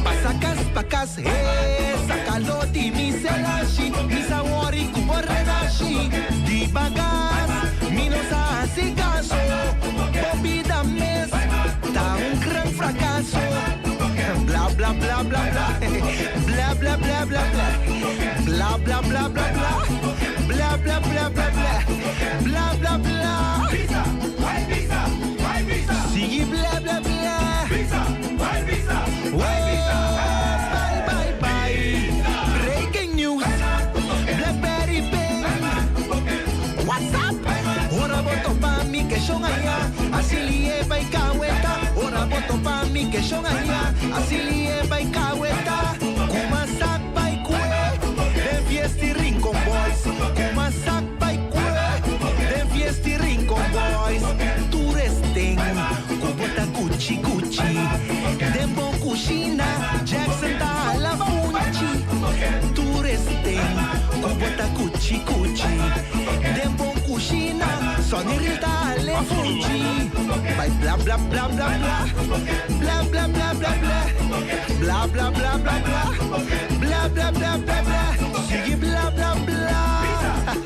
pasa kas pa kas, he, saka lo di mi selashi, mi sa wori ku bo redashi, di bagas, mi no sa hasi kaso, bo bida mes ta un gran frakaso. Bla bla bla bla bla, bla bla bla bla bla, bla bla bla bla bla, bla bla bla bla bla, bla bla bla. Bisa, bai bisa, bai bisa. Sigui bla bla bla. Bisa, bai bisa, bai bisa. Bye bye bye. Breaking news. Blackberry Ping. WhatsApp. Ora bo topa mi ke shon aya. Asili e bai kaweta. Ora bo topa mi ke shon aya. Asili e bai kaweta. Kuma sak bai kue. Den fiesta Rincon Boys. Kuma sak bai kue. Den fiesta Rincon Boys. Turesten. Ku bo ta kuchi kuchi. Den bo kushina. Jackson ta hala funchi. Turesten. Ku bo ta kuchi kuchi. Den bo kushina. Sonny Real ta hala funchi. Bai bla bla bla bla bla. Bla bla bla bla bla. Bla bla bla bla bla. Bla bla bla bla bla. Sigui bla bla bla.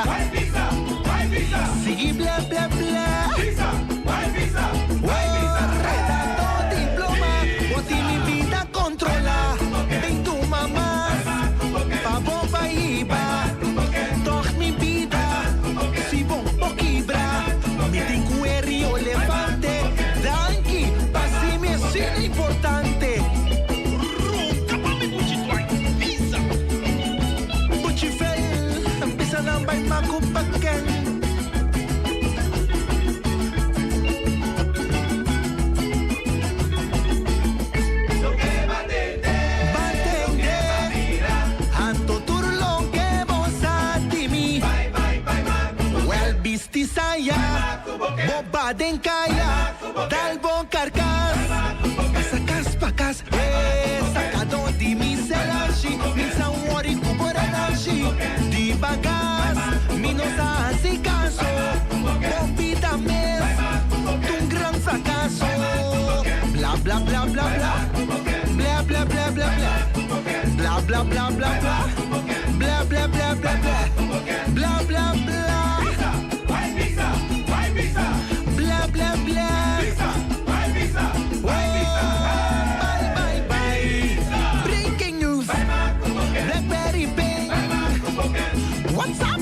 Bai bisa, bai bisa. Sigui bla bla bla. Bisa, bai bisa, bai bisa. Redando diploma, bo tin mi bida kontrolá. Bin tuma mas, pa bo bai. Toch mi bida, si bo por kibra. Mi tin kuer'i olefante. Danki, pa hasi mi asina importante. Ronka pa mi buchi twai. Bisa. Buchi fel, bisa nan bai maku paken. Batende, anto tur loke bo sa di mi. Wel bisti saya, boba den kaya, dal bo karkas, pasa kas pa kas, eh, sakadó di mi selashi, mi sa wori ku bo redashi, di bagas, mi no sa hasi kaso, bo bida mes, un gran frakaso. Bla bla bla bla bla, bla bla bla bla bla, bla bla bla bla bla, bla bla bla bla bla, bla bla bla. Bisa, bai bisa, bai bisa. Bla bla bla. Bisa, bai bisa, bai bisa. Bye bye bye. Breaking news. Blackberry Ping. WhatsApp.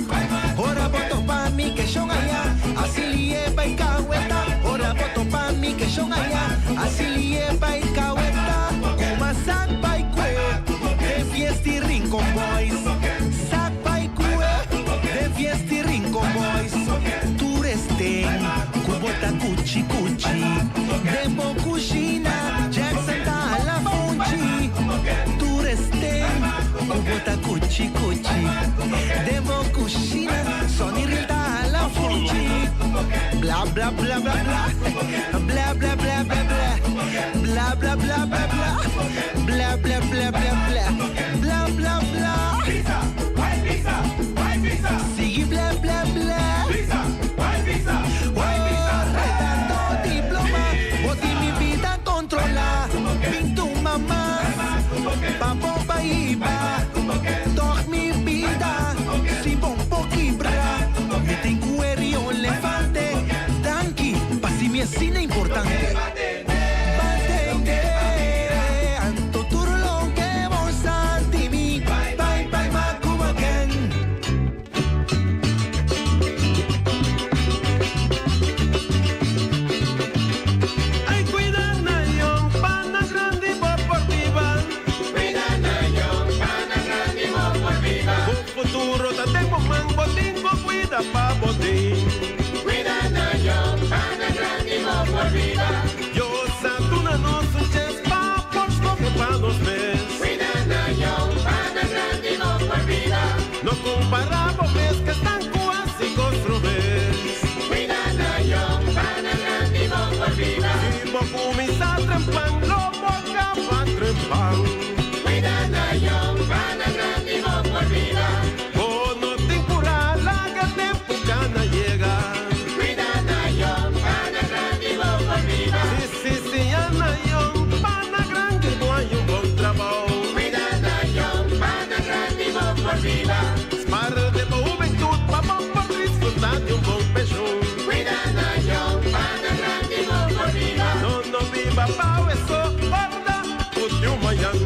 Ora bo topa mi ke shon aya. Asili e bai kaweta. Ora bo topa mi ke shon aya. Asili e bai kaweta. Kuma sak bai kue. Den fiesta Rincon Boys. Sak bai kue. Den fiesta Rincon Boys. Turesten. Ku bo ta kuchi kuchi. Den bo kushina. Jackson ta hala funchi. Turesten. Ku bo ta kuchi kuchi. Den bo kushina. Sonny Real ta hala funchi. Bla bla bla bla bla. Bla bla bla bla bla. Bla bla bla bla bla. Bla bla bla bla bla. Bla bla bla. Bisa, bai bisa, bai bisa. Sigui bla bla bla. Bisa, bai bisa, bai bisa. Redando diploma, bo tin mi bida kontrolá. Bin tuma mas, pa bo bai. Toch mi bida, si bo por kibra. Mi tin kuer'i olefante. Danki, pa hasi mi asina importante. Batende, anto tur loke bo sa di mi. Bai bai makumaken. Ay, kuida na yòn, pa na grandi bo por biba. Kuida na yòn, pa na grandi bo por biba. Bo futuro ta den bo man, bo tin ku kuida pa bo tin. Kuida na yòn, pa na grandi bo por biba pa weso, warda ku tin un mañan.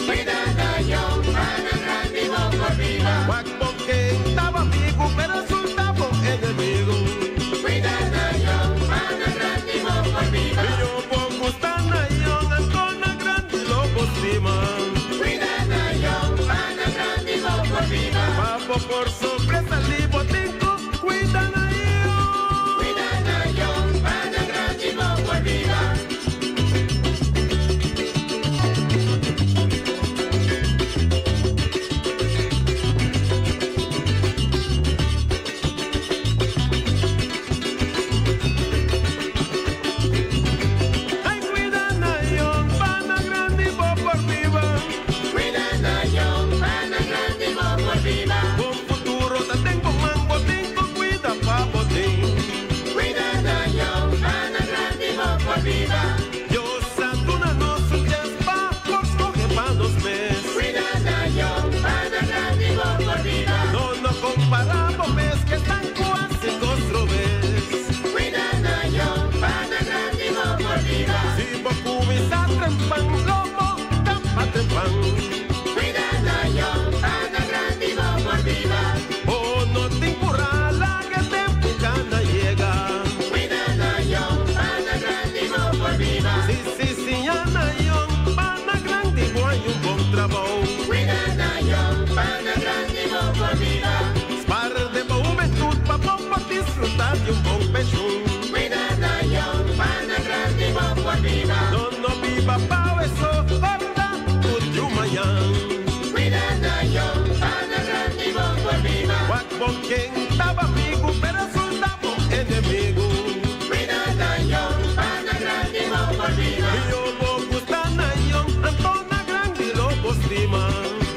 Cuida na yòn, pana grandi bo por biba. Wak bo ken taba amigu, pero resulta bo enemigu. Cuida na yòn, pana grandi bo por biba. Mihó bo gusta na yòn, anto na grandi lo bo stima. Cuida na yòn, pana grandi bo por biba. Pa bo por sobresalí bo tin ku cuida na yòn. Cuida na yòn, pana grandi bo por biba. Ay cuida na yòn, pana grandi bo por biba. Cuida na yòn, pana grandi bo por biba. Bo futuro ta den bo man, bo tin ku cuida pa bo tin. Cuida na yòn, pana grandi bo por biba. Dios a duna nos un chens pa por scoge pa nos mes. Cuida na yòn, pana grandi bo por biba. No no compara bo mes ku esnan ku haci cos robes. Cuida na yòn, pana grandi bo por biba. Si bo cuminsa trempan, lo bo caba trempan. Cuida na yòn, pana grandi bo por biba. Bo no tin pura, laga tempo cana yega. Cuida na yòn, pana grandi bo por biba. Si si siña na yòn, pana grandi bo haña un bon trabou. Cuida na yòn, pana grandi bo por biba. Spar den bo hubentud pa bo por disfruta di un bon penshun. Cuida na yòn, pana grandi bo por biba. No no biba pa weso, warda ku tin un mañan. Cuida na yòn, pana grandi bo por biba. Wak bo ken taba amigu, pero resulta bo enemigu. Cuida na yòn, pana grandi bo por biba. Mihó bo gusta na yòn, anto na grandi lo bo stima.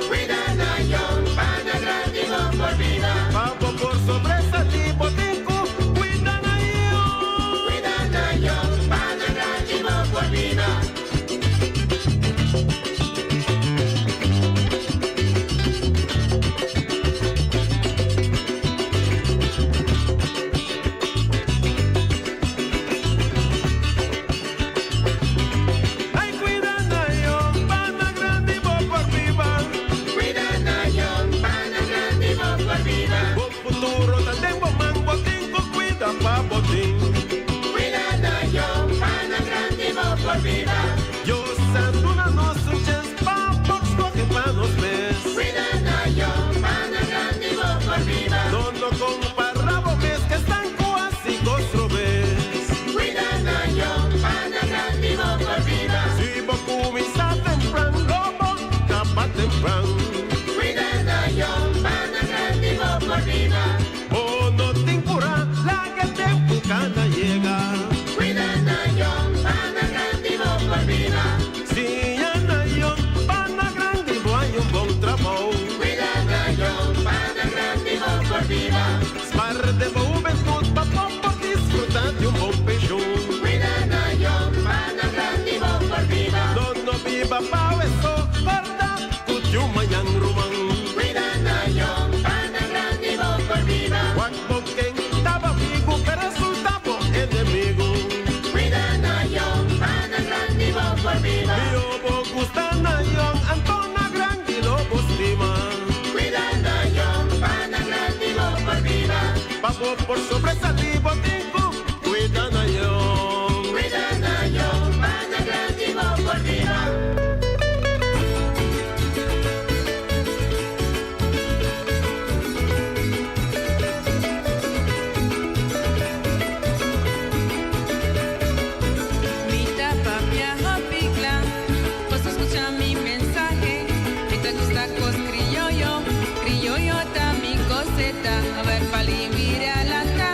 Cuida na yòn, pana grandi bo por biba. Pa bo por sobresalí bo tin ku cuida na yòn. Cuida na yòn, pana grandi bo por biba. Ay cuida na yòn, pana grandi bo por biba. Cuida na yòn, pana grandi bo por biba. Bo futuro ta den bo man, bo tin ku cuida pa bo tin. Cuida na yòn, pana grandi bo por biba. Dios a duna nos un chens pa por scoge pa nos mes. Cuida na yòn, pana grandi bo por biba. No no compara bo mes ku esnan ku haci cos robes. Cuida na yòn, pana grandi bo por biba. Si bo cuminsa tempran, lo bo caba tempran. Cuida na yòn, pana grandi bo por biba. Bo no tin pura, laga tempo cana yega. Cuida na yòn, pana grandi bo por biba. Siña na yòn, pana grandi bo haña un bon trabou. Cuida na yòn, pana grandi bo por biba. Spar den bo hubentud pa bo por disfruta di un bon penshun. Cuida na yòn, pana grandi bo por biba. No no biba pa weso, warda ku tin un mañan ruman. Cuida na yòn, pana grandi bo por biba. Wak bo ken taba amigu, pero resulta bo enemigu. Cuida na yòn, pana grandi bo por biba. Mihó bo gusta na yòn, anto na grandi lo bo stima. Cuida na yòn, pana grandi bo por biba. Pa bo por sobresalí bo tin ku cuida na yòn. Cuida na yòn, pana grandi bo por biba. Mi ta papia hopi cla, boso scucha mi mensahe. Mi ta gusta cos crioyo, crioyo ta mi coseta. A ver, pali mira la ta.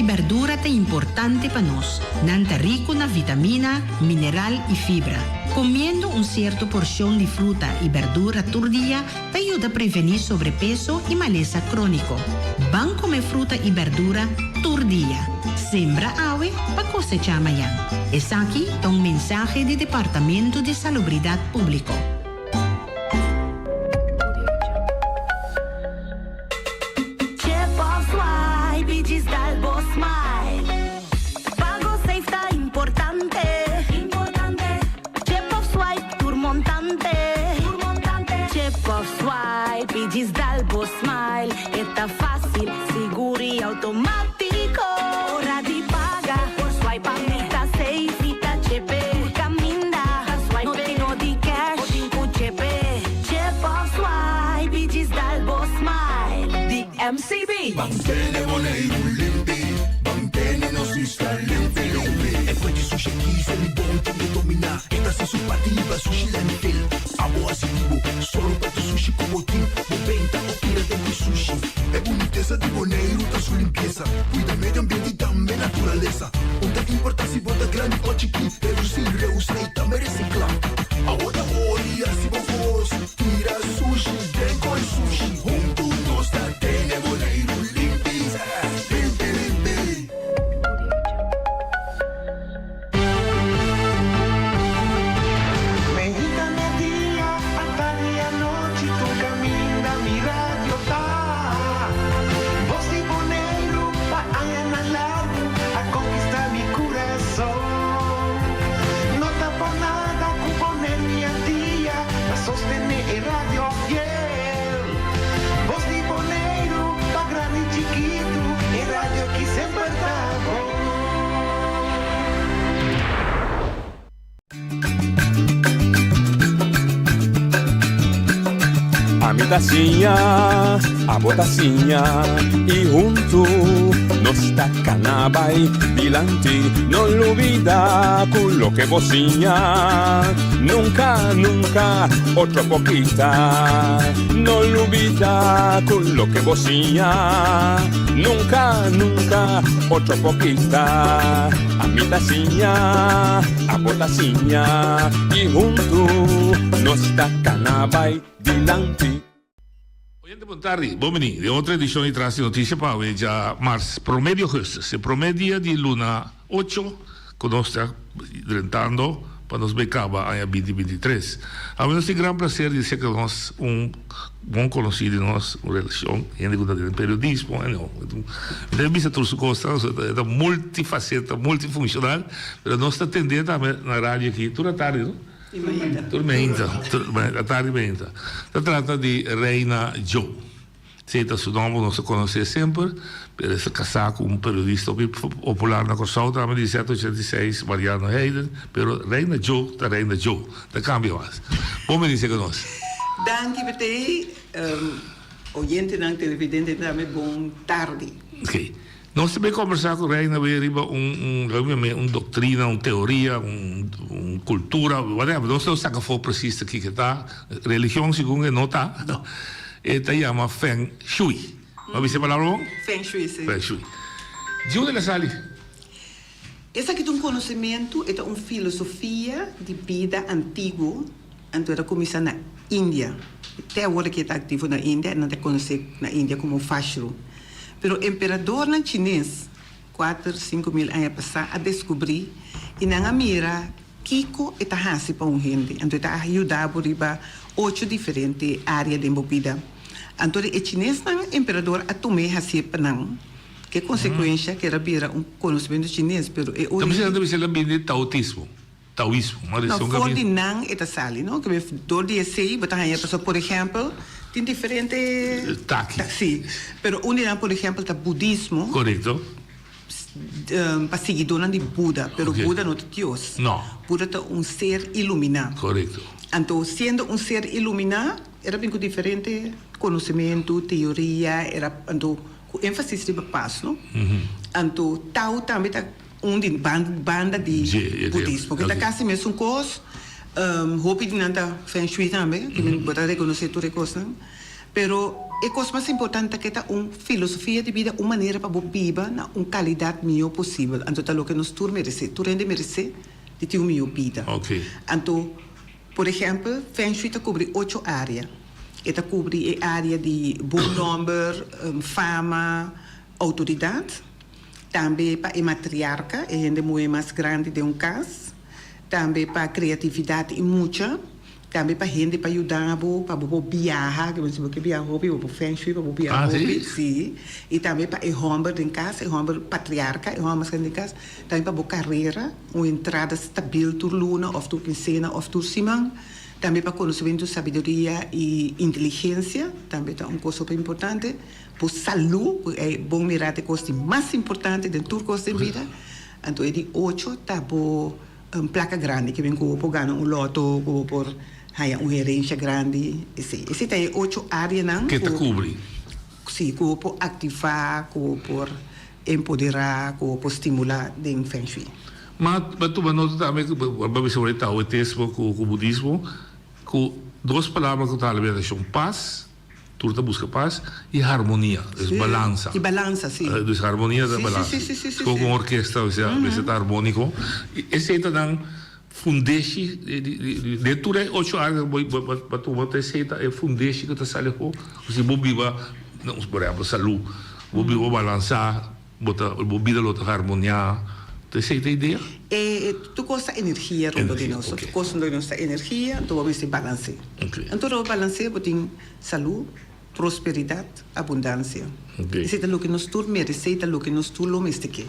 bèrdura ta importante pa nos. Nan ta riku na vitamina, mineral i fibra. Komiendo un sierto porshon di fruta i bèrdura tur dia ta yuda prevení sobrepeso i malesa króniko. Ban kome fruta i bèrdura tur dia. Sembra awe pa kosechá mañan. Esaki ta un mensahe di Departamento di Salubridat Públiko. Chip of swipe y djis dal bo smile. Pago safe ta importante. Chip of swipe tur montante. Chip of swipe y djis dal bo smile. E ta facil, sigur y automatico. Ora di paga por swipe a mi ta safe. Mi ta chepe tur caminda. No tin no di cash, bo tin cu chepe. Chip of swipe y djis dal bo smile. Di MCB. Ban tene Boneiru limpi, ban tene nos isla limpi limpi. E fuente sushi aki Selibon tin ke dominá. E ta hasi su parti liba sushi landfill. Abo hasi di bo, sòru pa tur sushi ku bo tin. Bo benta o tira den ku sushi. E bunitesa di Boneiru ta su limpiesa. Kuida medio ambiente i tambe naturalesa. Un ta importá si bo ta grandi o chikí, redusí, reusá i tambe resiklá. Awor ta hori hasi bo kos, tira sushi den koi sushi. Huntu nos ta tene Boneiru limpi, limpi, limpi. Meinta, media, atardi i anochi tur kaminda mi radio ta. Bos di Boneiru pa añanan largu a konkistá mi kurason. No ta por nada ku Boneiru i Antia ta sostené e radio fiel. Bos di Boneiru pa grandi i chikitu e radio aki semper ta bon. Ami ta siña, abo ta siña y huntu nos ta cana bay dilanti. No lubida cu loke bo siña nunca, nunca otro por kita. No lubida cu loke bo siña nunca, nunca otro por kita. Ami ta siña, abo ta siña y huntu nos ta cana bay dilanti. Oyente bon tardi, bon bini den otro edicion di Tras di Noticia pa awe dja mars prome di augustus, e prome dia di luna ocho cu nos ta drentando pa nos bay caba aña binti 23. Awe nos tin gran placer di ser cu nos un bon conoci di nos, un relacion, hende cu ta den periodismo, anyhow, mi ta bisa tur su cosnan, e ta multifaceta, multifuncional, pero nos ta tende tambe na radio aki tur atardi, no? Tur mainta, tur atardi mainta. Ta trata di Reina Joe. Esei ta su nomber, nos a conoce semper, pero e ta casá cu un periodista hopi popular na Corsou tambe di Z86, Mariano Heiden, pero Reina Joe ta Reina Joe, ta cambia mas. Bon bini serka nos. Danki Betey, oyentenan, televidentenan tambe bon tardi. Ok. Nos ta bay combersa cu Reina bay riba un un lo mi un doctrina, un teoria, un un cultura, whatever, nos no saca afo precies ta kiko ta, religion segun e no ta, e ta yama Feng Shui. Bo a bisa e palabra bon? Feng Shui, si. Feng Shui. Di unda el a sali? Esaki ta un conocimento, e ta un filosofia di bida antiguo, anto el a cuminsa na India. Te awor aki e ta activo na India, nan ta conoce na India como Fashru. Pero emperadornan chines, kuater, 5000 aña pasá, a deskubrí i nan a mira kiko e ta hasi pa un hende. Anto e ta yuda bo riba ocho diferente área den bo bida. Anto di e chinesnan, emperador a tum'é hasié pa nan. Ke konsekuensha ku el a bira un konosementu chines, pero e Ta bisa nan ta bisa el a bini di taotismo. Taoismo, ma No, for di nan e ta sali, no? Ke dor di esei bo ta haña pasobra por ehèmpel tin diferente Taki. Sí, pero un di nan por ehèmpel ta budismo. Korekto. Pa siguidónan di Buda, pero Buda no ta Dios. No. Buda ta un ser iluminá. Korekto. Anto siendo un ser iluminá e ta bin ku diferente konosementu, teoria, era anto ku énfasis riba pas, no? Anto Tao tambe ta. Un di banda di budismo ke ta kasi mesun kos, hopi di nan ta feng shui tambe, bo ta rekonosé tur e kosnan. Pero e kos mas importante ta ke ta un filosofia di bida, un manera pa bo biba na un kalidat mihó posibel. Anto ta loke nos tur meresé. Tur hende meresé di tin un mihó bida. Anto, por ehèmpel, Feng Shui ta kubri ocho área. E ta kubri e área di bon nòmber, fama, outoridat. Tambe pa e matriarka, e hende muhé mas grandi den un kas. Tambe pa kreatividat i mucha. Tambe pa hende pa yuda bo, pa bo por biaha, ke si bo ke biaha hopi, bo por feng shui pa bo biaha hopi, si. I tambe pa e hòmber den kas, e hòmber patriarka, e hòmber mas grandi den kas, tambe pa bo karera, un entrada stabil tur luna òf tur kinsena òf tur siman. Tambe pa konosementu, sabiduria i inteligensia, tambe ta un kos hopi importante. Bo salú, ku e bon mirá ta e kos di mas importante den tur kos den bida. Anto e di ocho ta bo. Un plaka grandi ke bin ku bo por gana un loto, ku bo por haña un herensia grandi, esei. Esei ta e ocho áreanan Ke ta kubri. Sí, ku bo por aktivá, ku bo por empoderá, ku bo por stimulá den Feng Shui. Ma bo a tuma nota tambe ku bo a bisa ora e taoitismo ku budismo, ku dos palabra ku ta hala bira relashon, pas Tur ta buska pas y harmonia, dus balansa. Y balansa, si. Dus harmonia ta balansa. Si, si, si, si. Como un orkesta, osea, mester ta harmonico. Esey ta nan fundeshi den tur e ocho area cu bo a tuma, ta esey ta e fundeshi cu ta sali afo. Si bo biba, por ehemplo, salud, bo biba balansa. Bo ta, bo bida lo ta harmoniá. Ta esei ta idea? E, tur kos ta energia rondó di nos. Tur kos rondó di nos ta energia, anto bo mester balans'é. Anto ora bo balans'é, bo tin salú, prosperidat, abundansia. Esei ta loke nos tur meresé i ta loke nos tur lo mester ke.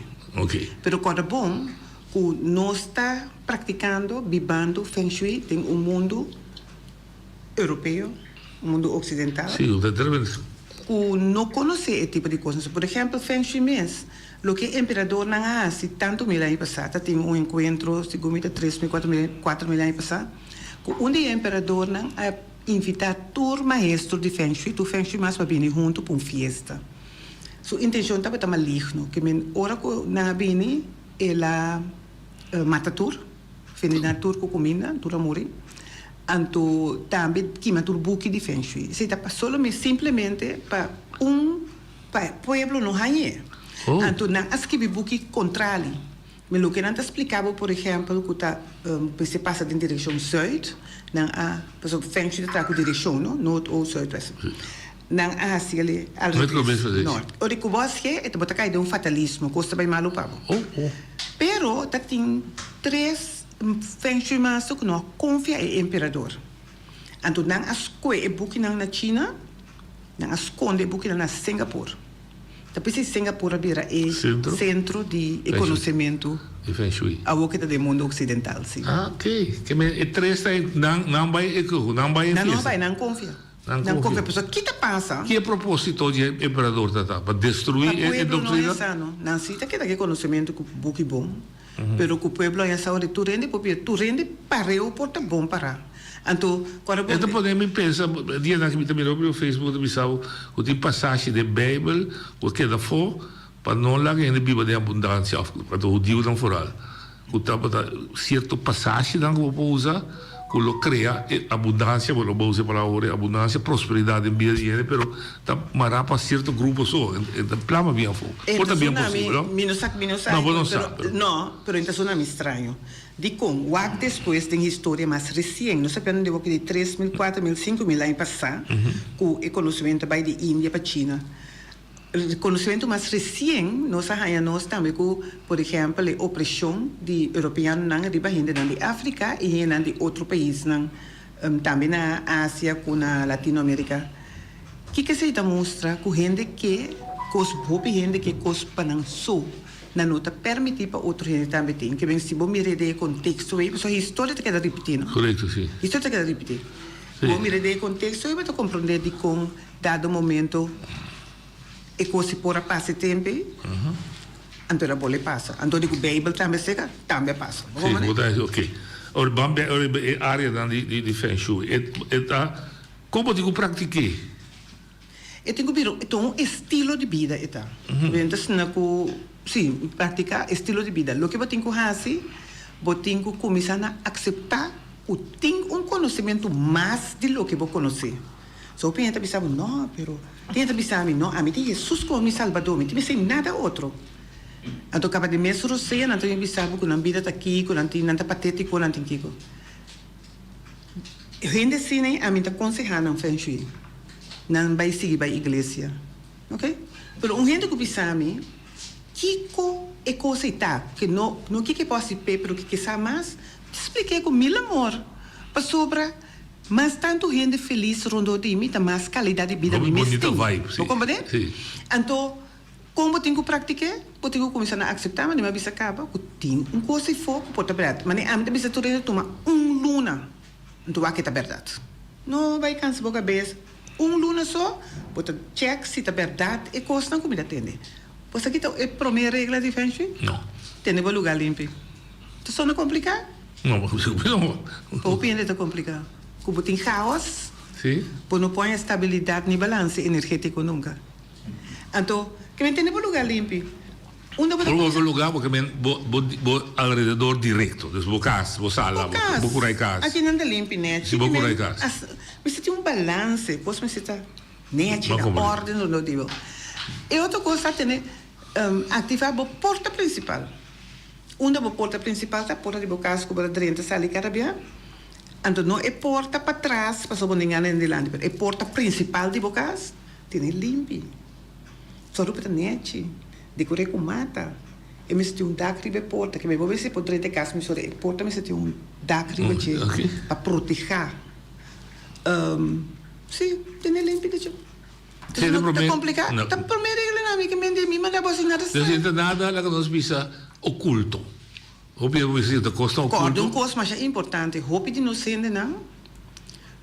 Pero kòrda bon ku nos ta praktikando, bibando Feng Shui den un mundu europeo, mundu oksidental. Sí, ku ta tremendo. Ku no konosé e tipo di kosnan. Por ehèmpel, Feng Shui mes, loke e emperadornan a hasi tantu mil aña pasá, ta tin un enkuentro, segun mi ta tres mil, kuater mil, kuater mil aña pasá, ku un di e emperadornan a invitá tur maestro di Feng Shui, tur Feng Shui mas pa bini huntu pa un fiesta. Su intenshon tabata maligno, ke men ora ku nan a bini, el a mata tur. Vendená tur ku kuminda, tur a muri. Anto tambe kima tur buki di Feng Shui. Esei ta pa solo simplemente pa un pa pueblo no hañ'é. Anto nan a skibi buki kontrali. Mi loke nan ta splika bo por ehèmpel ku ta mester pasa den direkshon sùit, nan a pasobra Feng Shui ta traha ku direkshon no, noord, oost, sùit, wèst. Nan a hasi el al reves, nort. Ora ku bo hasié e ta bo ta kai den un fatalismo, kos ta bai malu pa bo. Pero ta tin tres Feng Shui master ku no a konfia e emperador. Anto nan a skohe e bukinan na China, nan a skonde e bukinan na Singapore. Ta p'esei Singapore a bira e sentro di e konosementu awor ke ta den mundu oksidental, si. Ah, ok. Ke men e tres ta nan nan bai e nan bai e fiesta. Nan no a bai, nan konfia. Nan konfia. Pasobra ki ta pasa? Ki e propósito di e emperador ta ta? Pa destruí e Pa pueblo no doktrina? e sa no. Nan si ta keda ku e konosementu ku buki bon, pero ku pueblo a sa ora tur hende por bira, tur hende pareu por ta bon pará. Anto, ku ora bo. E ta pone mi pensa, dianan ku mi ta mira riba Facebook ta bisa bo ku tin pasashi den Beibel ku a keda afó pa no laga hende biba den abundansia òf anto hudiunan foral. Ku tabata sierto pasashinan ku bo por usa ku lo krea e abundansia, bo lo por usa e palabra ora, abundansia, prosperidat den bida di hende, pero ta mará pa sierto grupo so, e ta plama bien afó. Por ta bien posibel, no? Mi no sa, mi no sa. No, bo no sa, pero. No, pero e ta sona mi straño. Dikon? Wak despues den historia mas resien, nos ta piensa den boki di 3000, 4000, 5000 aña pasá ku e konosementu a bai di India pa China. Konosementu mas resien nos a haña nos tambe ku, por ehèmpel, e opreshon di europeanonan riba hendenan di Afrika i hendenan di otro paisnan, tambe na Asia ku na Latinoamerika. Kiko esei ta mustra? Ku hende ke kos, hopi hende ke kos pa nan so. Nan no ta permití pa otro hende tambe tin. Ke men si bo mira den e konteksto ei, pasobra historia ta keda ripití, no? Korekto, si. Historia ta keda ripití. Bo mira den e konteksto ei bo ta komprondé dikon. Dado momento e cos si por a pasa e tempo ei, anto el a bolbe pasa. Anto di cu Bijbel tambe seca, tambe a pasa. Bo Sí, bo ta ok. Ora ban bek riba e areanan di di feng shui. E e ta con bo tin cu practiqué? E tin cu bira e ta un estilo di bida e ta. Bo ta asina cu sí, practica estilo di bida. Loke bo tin cu haci, bo tin cu cuminsa na acepta cu tin un conocimento mas di loke bo conoce. So hopi hende ta bisa bo, no, pero tin hende ta bisa mi, no, ami tin Hesus komo mi Salbador, mi tin mester nada otro. Anto kaba di mes rosea nan ta bin bisa bo ku nan bida ta kiko, nan tin, nan ta patétiko, nan tin kiko. Hende asina ei ami ta konsehá nan feng shui, nan bai sigui bai iglesia, ok. Pero un hende ku bisa mi kiko e kos ei ta, ke no no kiko e por hasi p'e pero ke ke sa mas, mi ta splik'é ku mil amor, pasobra mas tantu hende felis rondó di mi ta mas kalidat di bida mi mes tin. Bo komprendé? Anto Kon bo tin ku praktik'é? Bo tin ku kuminsá na akseptá, manera mi a bisa kaba, ku tin un kos ei fo ku por ta bèrdat. Manera ami ta bisa tur hende tuma un luna, anto wak e ta bèrdat. No bai kansa bo kabes. Un luna so bo ta chèk si ta bèrdat e kosnan ku mi ta tende. Bo sa ki ta e promé regla di Feng Shui? No. Tene bo lugá limpi. Ta sona kompliká? No, no. Hopi hende ta kompliká. Ku bo tin chaos, Sí. bo no por haña stabilidat ni balanse energétiko nunka. Anto, ke men tene bo lugar limpi. Unda bo ta Bo kuminsá? lugar bo ke men bo bo bo alrededor directo, dus bo kas, bo sala, Bo kas. bo kurai kas. Aki nan ta limpi nechi. Si bo Ke men kurai kas. as mester tin un balanse, kos mester ta nechi, Bo na komprende. orden rondó di bo. E otro kos ta tene aktivá bo porta prinsipal. Unda bo porta prinsipal ta? Porta di bo kas ku bo ta drenta sali kada bia. Anto no e porta patras pasobra bo no ngana den dilanti, pero e porta prinsipal di bo kas. Tene limpi. Sòru pa ta nechi. Dekor'é ku mata. E mester tin un dak riba e porta. Ke bo mester por drenta e kas mesora e porta mester tin un dak riba dje pa protehá. Sí, tene limpi dicho. Sí, Ta kompliká. Ta promé reglanan mi ke mende mi manda bo hasi nada sa. No nada laga nos bisa okulto. Hopi a bisa ta kosnan okulto. Kòrda un kos masha importante, hopi di nos hendenan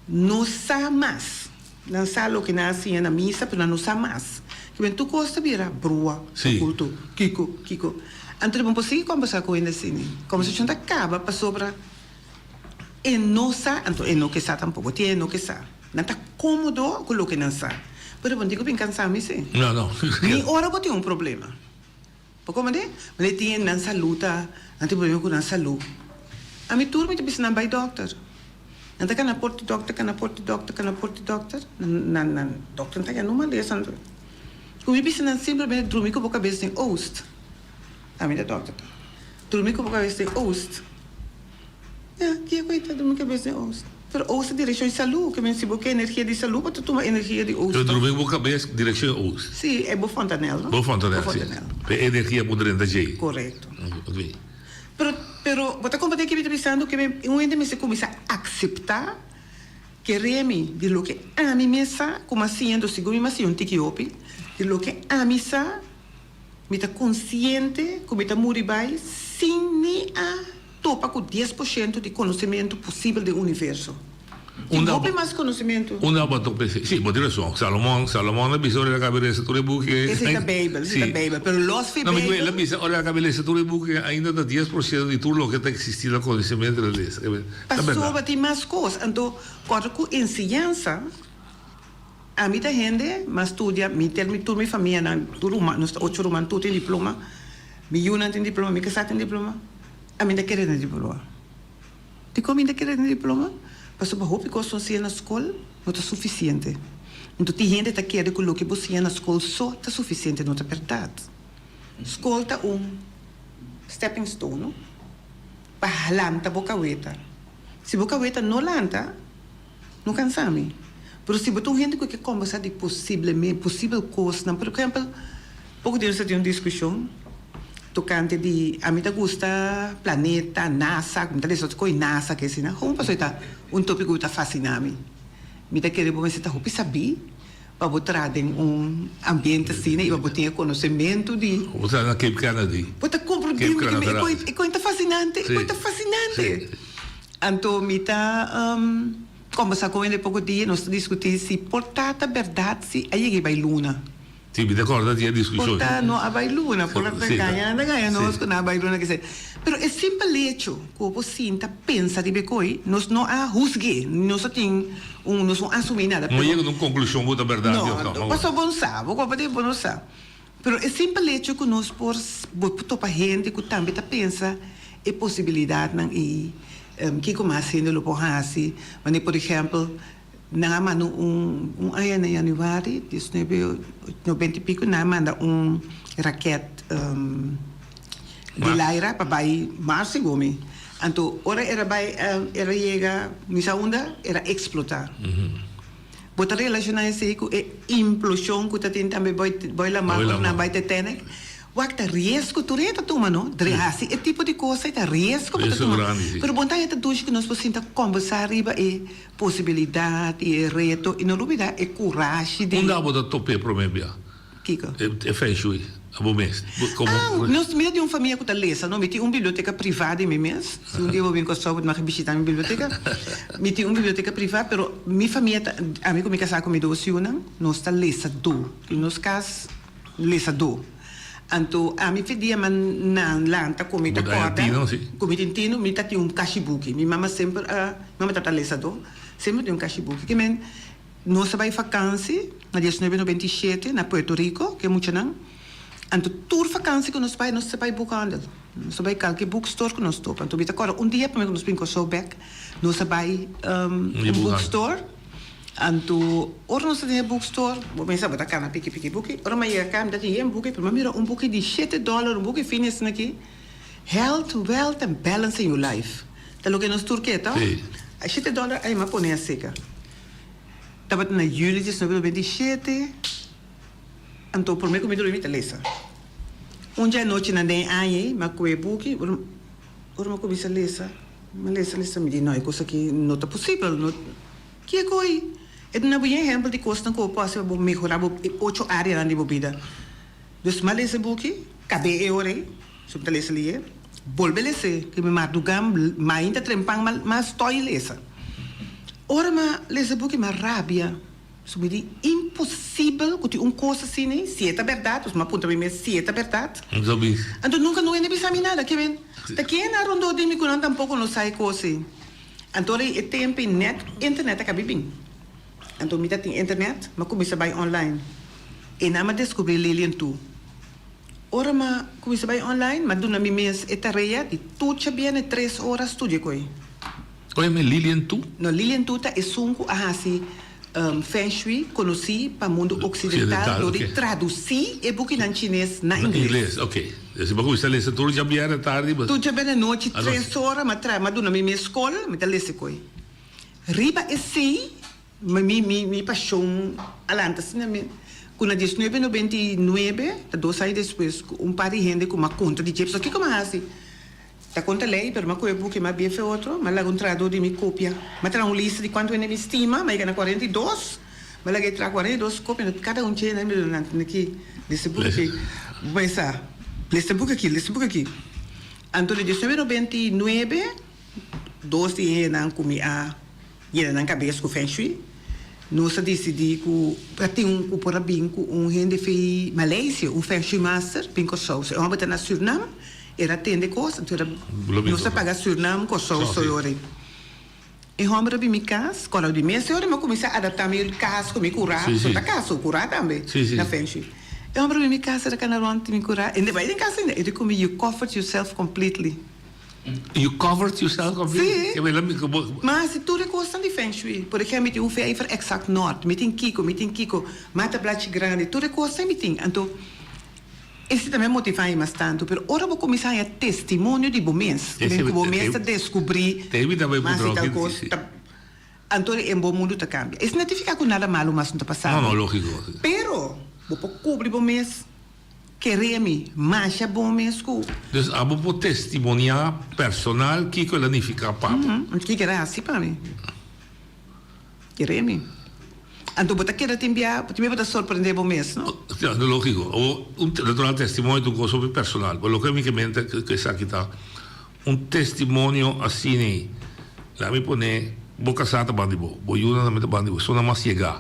no sa mas. Nan sa loke nan a siña na misa, pero nan no sa mas. Kiben tur kos ta bira brua, okulto, kiko, kiko. Anto bo no por sigui kombersá ku hende asina. Kombersashon ta kaba pasobra e no sa, anto e no ke sa tampoko. Tin e no ke sa. Nan ta kómodo ku loke nan sa. Pero bo no tin ku bin kansa mi si. No, no. Ni ora bo tin un problema. Bo komprende? Mane tin nan salú ta, nan tin problema ku nan salú. Ami tur mi ta bisa nan bai dòkter. Nan ta kana por di dòkter, kana por di dòkter, kana por di dòkter. Nan, nan, dòkter no ta haña numa lesa. Ku mi bisa nan simplemente drumi ku bo kabes den oost. Ami ta dòkter. Drumi ku bo kabes den oost. Ya, kia ku e ta drumi kabes den oost? Pero oost ta direkshon di salú, ke men si bo ke energia di salú bo ta tuma energia di oost. Pero drumi ku bo kabes direkshon oost. Sí, e bo fontanel, no? Bo fontanel, sí. Pe energia por drenta djei. Korekto. Ok. Pero, pero bo ta komprende ke mi ta bisando ke men un hende mester kuminsá akseptá kere mi di loke ami mes sa ku mi a siña, enton segun mi mi a siña un tiki hopi, di loke ami sa mi ta konsiente ku mi ta muri bai sin ni a Topa ku 10% di konosementu posibel den universo. Tin hopi mas konosementu. Unda bo a topa esei? Sí, bo tin rason. Salomon, Salomon a bisa ora el a kaba di lesa tur e buki. Esei ta Beibel, esei ta Beibel. Pero los fi No, mi Beibel. el a bisa ora el a kaba di lesa tur e buki ainda ta 10% di tur loke ta eksistí na konosementu el a lesa. Ta bèrdat. Pasobra tin mas kos. Anto, kòrda ku enseñansa, ami ta hende, mi a studia, mi tel mi tur mi famianan, tur ruman, nos ta ocho ruman, tur tin diploma. Mi yunan tin diploma, mi kasá tin diploma. Ami ta kere na diploma. Dikon mi ta kere na diploma? Pasobra hopi kos nos siña na skol no ta sufisiente. Anto tin hende ta kere ku loke bo siña na skol so ta sufisiente, no ta bèrdat. Skol ta un stepping stone, no? Pa lanta bo kaweta. Si bo kaweta no lanta, no kansa mi. Pero si bo ta un hende ku ke kombersá di posiblemente, posibel kosnan, por ehèmpel, poko dia nos ta tin un diskushon tokante di ami ta gusta planeta, NASA, mi ta lesa otro kos NASA ke asina, komo pasobra e ta un topiko ku ta fasina mi. Mi ta kere bo mester ta hopi sabí pa bo traha den un ambiente asina i pa bo tin e konosementu di. Bo traha na Cape Kennedy. Bo ta komprondé mi ke e kos ta fasinante, e kos ta fasinante. Anto mi ta kombersá ku hende poko dia, nos ta diskutí si por ta ta bèrdat si a yega i bai luna. Sí, mi ta kòrda di e diskushon. Por ta no a bai luna, por ta gaña, nan ta gaña nos ku nan a bai luna kese. Pero e simpel hecho ku bo por sinta pensa riba e koi, nos no a husg'é, nos no tin un, nos no asumí nada. No yega na un konklushon ku ta bèrdat òf no. No, pasobra bo no sa, bo koba bo no sa. Pero e simpel hecho ku nos por bo por topa hende ku tambe ta pensa e posibilidatnan ei, kiko mas hende lo por hasi. Manera por ehèmpel. Nan a manda un un aña na januari diesnuebe noventa y pico nan a manda un raket di laira pa bai Mars segun mi. Anto ora era bai era yega mi sa unda era explota. Bo ta relaciona esey cu e implosion cu ta tin tambe boy lamar ora nan bai Titanic? Wak ta riesgo tur e ta tuma no, dre hasi e tipo di cos ey ta riesgo bo ta tuma. Pero bon ta e ta dushi cu nos por sinta combersa riba e Posibilidat i e reto i no lubidá e kurashi di. Unda abo ta top'é promé bia? Kiko? E feng shui, abo mes. Komo. Ah, nos mi ta di un famia ku ta lesa, no? Mi tin un biblioteka privá di mi mes. Si un dia bo bin Kòrsou bo ta mag bishitá mi biblioteka. Mi tin un biblioteka privá, pero mi famia ta, ami ku mi kasá ku mi dos yunan, nos ta lesadó. Den nos kas lesadó. Anto ami fe dia man nan lanta ku mi ta kòrda ku mi tin tino mi ta tin un kashi buki. Mi mama semper a mi mama tabata lesadó semper tin un kashi buki. Ke men nos a bai fakansi na diesnuebe noventa i shete na Puerto Rico ku e muchanan. Anto tur fakansi ku nos bai nos ta bai boekhandel. Nos ta bai kalke boekstore ku nos topa. Anto mi ta kòrda un dia promé ku nos bin Kòrsou bèk nos a bai un boekstore. Anto ora nos ta den e bookstore, bo mester bo ta kana piki piki buki. Ora mi a yega ka mi ta tin yen buki, pero mi a mira un buki di shete dòler, un buki fini asina aki, Health, Wealth and Balance in Your Life. Ta loke nos tur ke, to? A shete dòler ai mi a pone aseka. Tabata na juli diesnuebe 97, anto prome ku mi drumi mi ta lesa. Un dja anochi nan den e aña ei, mi a kohe e buki, ora mi a kuminsa lesa, mi a lesa lesa, mi di no e kos aki no ta posibel, no. Kiko ei? E duna bo yen ehempel di kosnan ku bo por hasi pa bo mehorá bo e ocho áreanan di bo bida. Dus m'a lesa e buki, kab'é e ora ei, su mi ta lesa lié, bolbe les'é, ke mi mardugá mainta trempan m'a m'a stòi lesa. Ora m'a lesa e buki m'a rabia, su mi di, imposibel ku tin un kos asina ei, si e ta bèrdat, dus m'a puntra mi mes si e ta bèrdat. Anto nunka no hende bisa mi nada, ke men ta kende a rondó di mi ku nan tampoko no sa e kos ei. Anto ora e tempu ei net internet a kabi bin. Anto mi ta tin internet, m'a kuminsá bai online. Einan m'a deskubrí Lilian Tu. Ora m'a kuminsá bai online, m'a duna mi mes e tarea di tur djabièrnè tres ora studia ku ei. Oye mi Lilian Tu? No, Lilian Tu ta esun ku a hasi Feng Shui konosí pa mundu oksidental dor di tradusí e bukinan chines na ingles. Na ingles, ok. Si bo kuminsá lesa tur djabièrnè tardi. Tur djabièrnè nochi tres ora m'a traha, m'a duna mi mes skol, mi ta lesa koe. Riba esei mi mi mi pashon a lanta asina mi ku na diesnuebe noventa i nuebe, ta dos aña despues, ku un par di hende ku m'a konta di dje, pasobra kiko m'a hasi? Ta konta lei, pero m'a kohe buki, m'a bia fe otro, m'a laga un trahador di mi kopia. M'a traha un lista di kuantu hende mi stima, m'a yega na 42, m'a laga e traha 42 kopia, anto kada un dje nan mi duna nan tene ki lesa e buki aki. Bo pensa, lesa e buki aki, lesa e buki aki. Anto di diesnuebe noventa i nuebe, dos di e hendenan ku mi a Yena nan kabes ku feng shui. Nos a disidí ku a tin un ku por a bin ku un hende fei Malaysia, un feng shui master, bin Kòrsou. So e hòmber ta na Sürnam, el a tende kos, anto el a nos a paga Sürnam, Kòrsou soyori. E hòmber a bin mi kas, kòrda di mes ora mi a kuminsá adaptá mi kas ku mi kurá, so ta kas so kurá tambe na feng shui. E hòmber a bin mi kas, el a kana rònt mi kurá, e no bai den kas ainda, e di ku mi, You covered yourself completely. You covered yourself completely? Sí. Ma si tur e kosnan di feng shui. Por ehempel, mi tin un vijver exact nort, mi tin kiko, mi tin kiko, mata blachi grandi, tur e kosnan mi tin. Anto, esei tambe a motivá mi mas tantu. Pero ora bo kuminsá haña testimonio di bo mes, ku bo mes ta deskubrí mas di tal kos, ta, anto en bo mundu ta kambia. Esei no signifiká ku nada malu mas no ta pasá. No, no, lógiko. Pero, bo por kubri bo mes. Kere mi masha bon mes ku. Dus abo por testimoniá personal kiko el a nifiká pa bo. Kiko el a hasi pa mi. Kere mi. Anto bo ta keda tin bia, tin bia bo ta sorprendé bo mes, no? Ja, no lógiko. Abo un natural testimonio ta un kos hopi personal. Pero loke mi ke menta ku esaki ta un testimonio asina. Laat mi pone bo kasá ta banda di bo, bo yunan tambe ta banda di bo, esunnan mas yegá.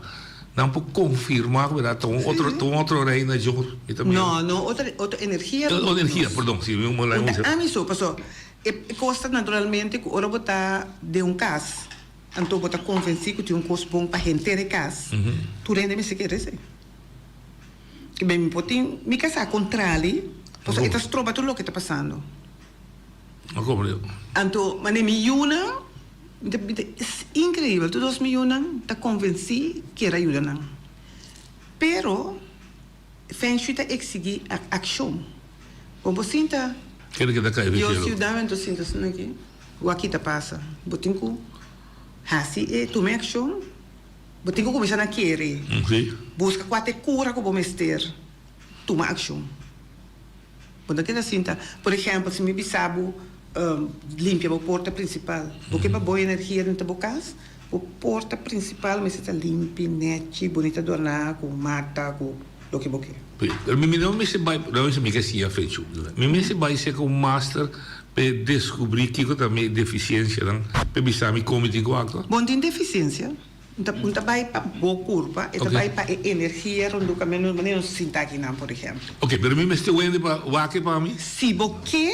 Nan por konfirmá ku bèrdat ta un otro, ta un otro reina djor. Mi ta mira. No, no, otro, otro energia. Otro energia, perdon, si, mi un Ta ami so, paso e kos ta naturalmente ku ora bo ta den un kas, anto bo ta konvensí ku tin un kos bon pa henter e kas, tur hende mester kere esei. Ke mi por tin mi kasá kontrali, pasobra e ta stroba tur loke ta pasando. A komprende. Anto, mane mi yunan. Mi ta mi ta es increibel tur dos mi yunan ta convenci kier a yuda nan pero Feng Shui ta exigi accion bo bo sinta Kende ke ta kai den Dios cielo? yuda mi anto sinta asina aki wak kita pasa bo tin ku hasi e tuma e accion bo tin ku kuminsa na kere Si. buska kua ta e kura ku bo mester tuma accion. Bo ta keda sinta. Por ehèmpel, si mi bisa bo limpia bo porta prinsipal, bo ke pa bo energia denter bo kas, bo porta prinsipal mester ta limpi, nèchi, bunita adorná ku mata, ku loke bo ke. Pero mi no mester bai, no mester mi ke siña fechu. Mi mester bai serka un master p'e deskubrí kiko ta mi defisiensianan, p'e bisa mi kon mi tin ku aktua. Bo no tin defisiensia. Un ta bai pa bo kurpa, e ta bai pa e energia rondó kaminda manera nos ta sinta akinan, por ehèmpel. Oke, pero mi mester wende pa wak e pa mi? Si bo ke,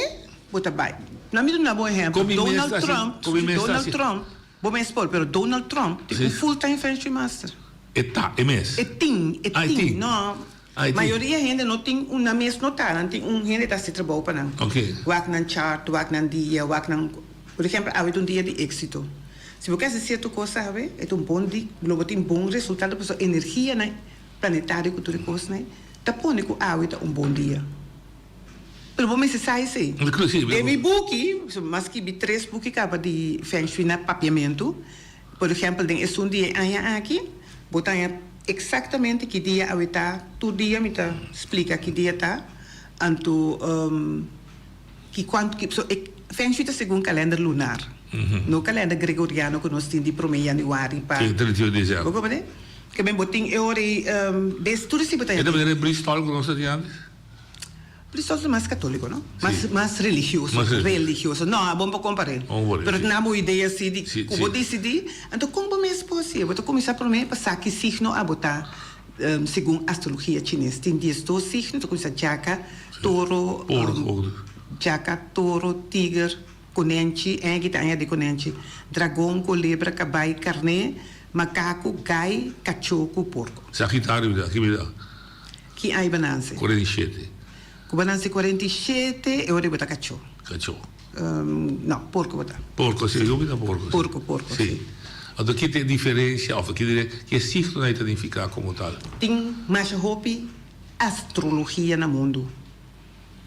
bo ta bai. Nan mi duna bo un ehèmpel, Donald Trump, Donald Trump, bo mes por, pero Donald Trump tin un full time feng shui master. E ta, e mes? E tin, e tin, no. Mayoria hende no tin un, nan mes no ta, nan tin un hende ta hasi trabou pa nan. Wak nan chart, wak nan dia, wak nan, por ehempel awe ta un dia di éxito. Si bo ke hasi sierto kos awe, e ta un bon di, lo bo tin bon resultado pasobra energianan planetario ku tur e kosnan ta pone ku awe ta un bon dia. Pero bo mester sa esei. Den mi buki, mi a skibi tres buki kaba di Feng Shui na Papiamentu. Por ehèmpel, den esun di e aña aki, bo ta haña eksaktamente ki dia awe ta. Tur dia mi ta splika ki dia ta, anto ki kuantu ki so e Feng Shui ta segun kalènder lunar, no kalènder gregoriano ku nos tin di promé yanüari pa. Sí, 31 di desèmber. Bo komprendé? Ke men bo tin e ora ei des tur esei bo ta haña. E ta manera e Bristol ku nos ta tin antes? Bristol ta mas católico, no? Mas, mas religioso. Mas religioso. No, bon pa compar'é. Pero na bo idea si di cu bo dicidi, anto con bo mes por hacié? Bo ta cuminsa prome pa sa ki signo abo ta segun astrologia chines. Tin diesdos signo, ta cuminsa djaca, toro, djaca, toro, tiger, konenchi, en aki ta aña di konenchi, dragon, kolebra, kabai, karné, makaku, gai, kachó ku porko. Sagitario, aki mi ta. Ki ai bo nanse? 47. Ku bo nanse 47, e ora bo ta kachó. Kachó. No, porko bo ta. Porko, si, yo mi ta porko, si. Porko, porko, si. Si. Anto ki ta e diferensia òf ki dire ki e signonan ei ta nifiká komo tal? Tin masha hopi astrologia na mundu.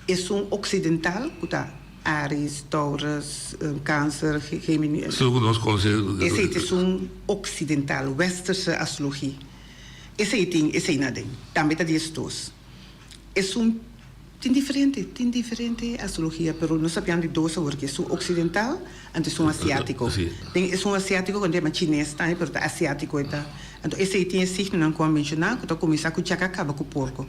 Esun oksidental ku ta Aries, Taurus, Kanser, Gemini. Esun ku nos konosé. Esei ta esun oksidental, westerse astrologia. Esei tin esei na den. Tambe ta 12. Esun tin diferente, tin diferente astrologia, pero nos ta pian di dos awor ki esun occidental anto esun asiatico. Den esun asiatico cu nan ta yama chines tambe, pero ta asiatico e ta. Anto esei tin e signonan cu a menciona cu ta cuminsa cu djaca caba cu porco.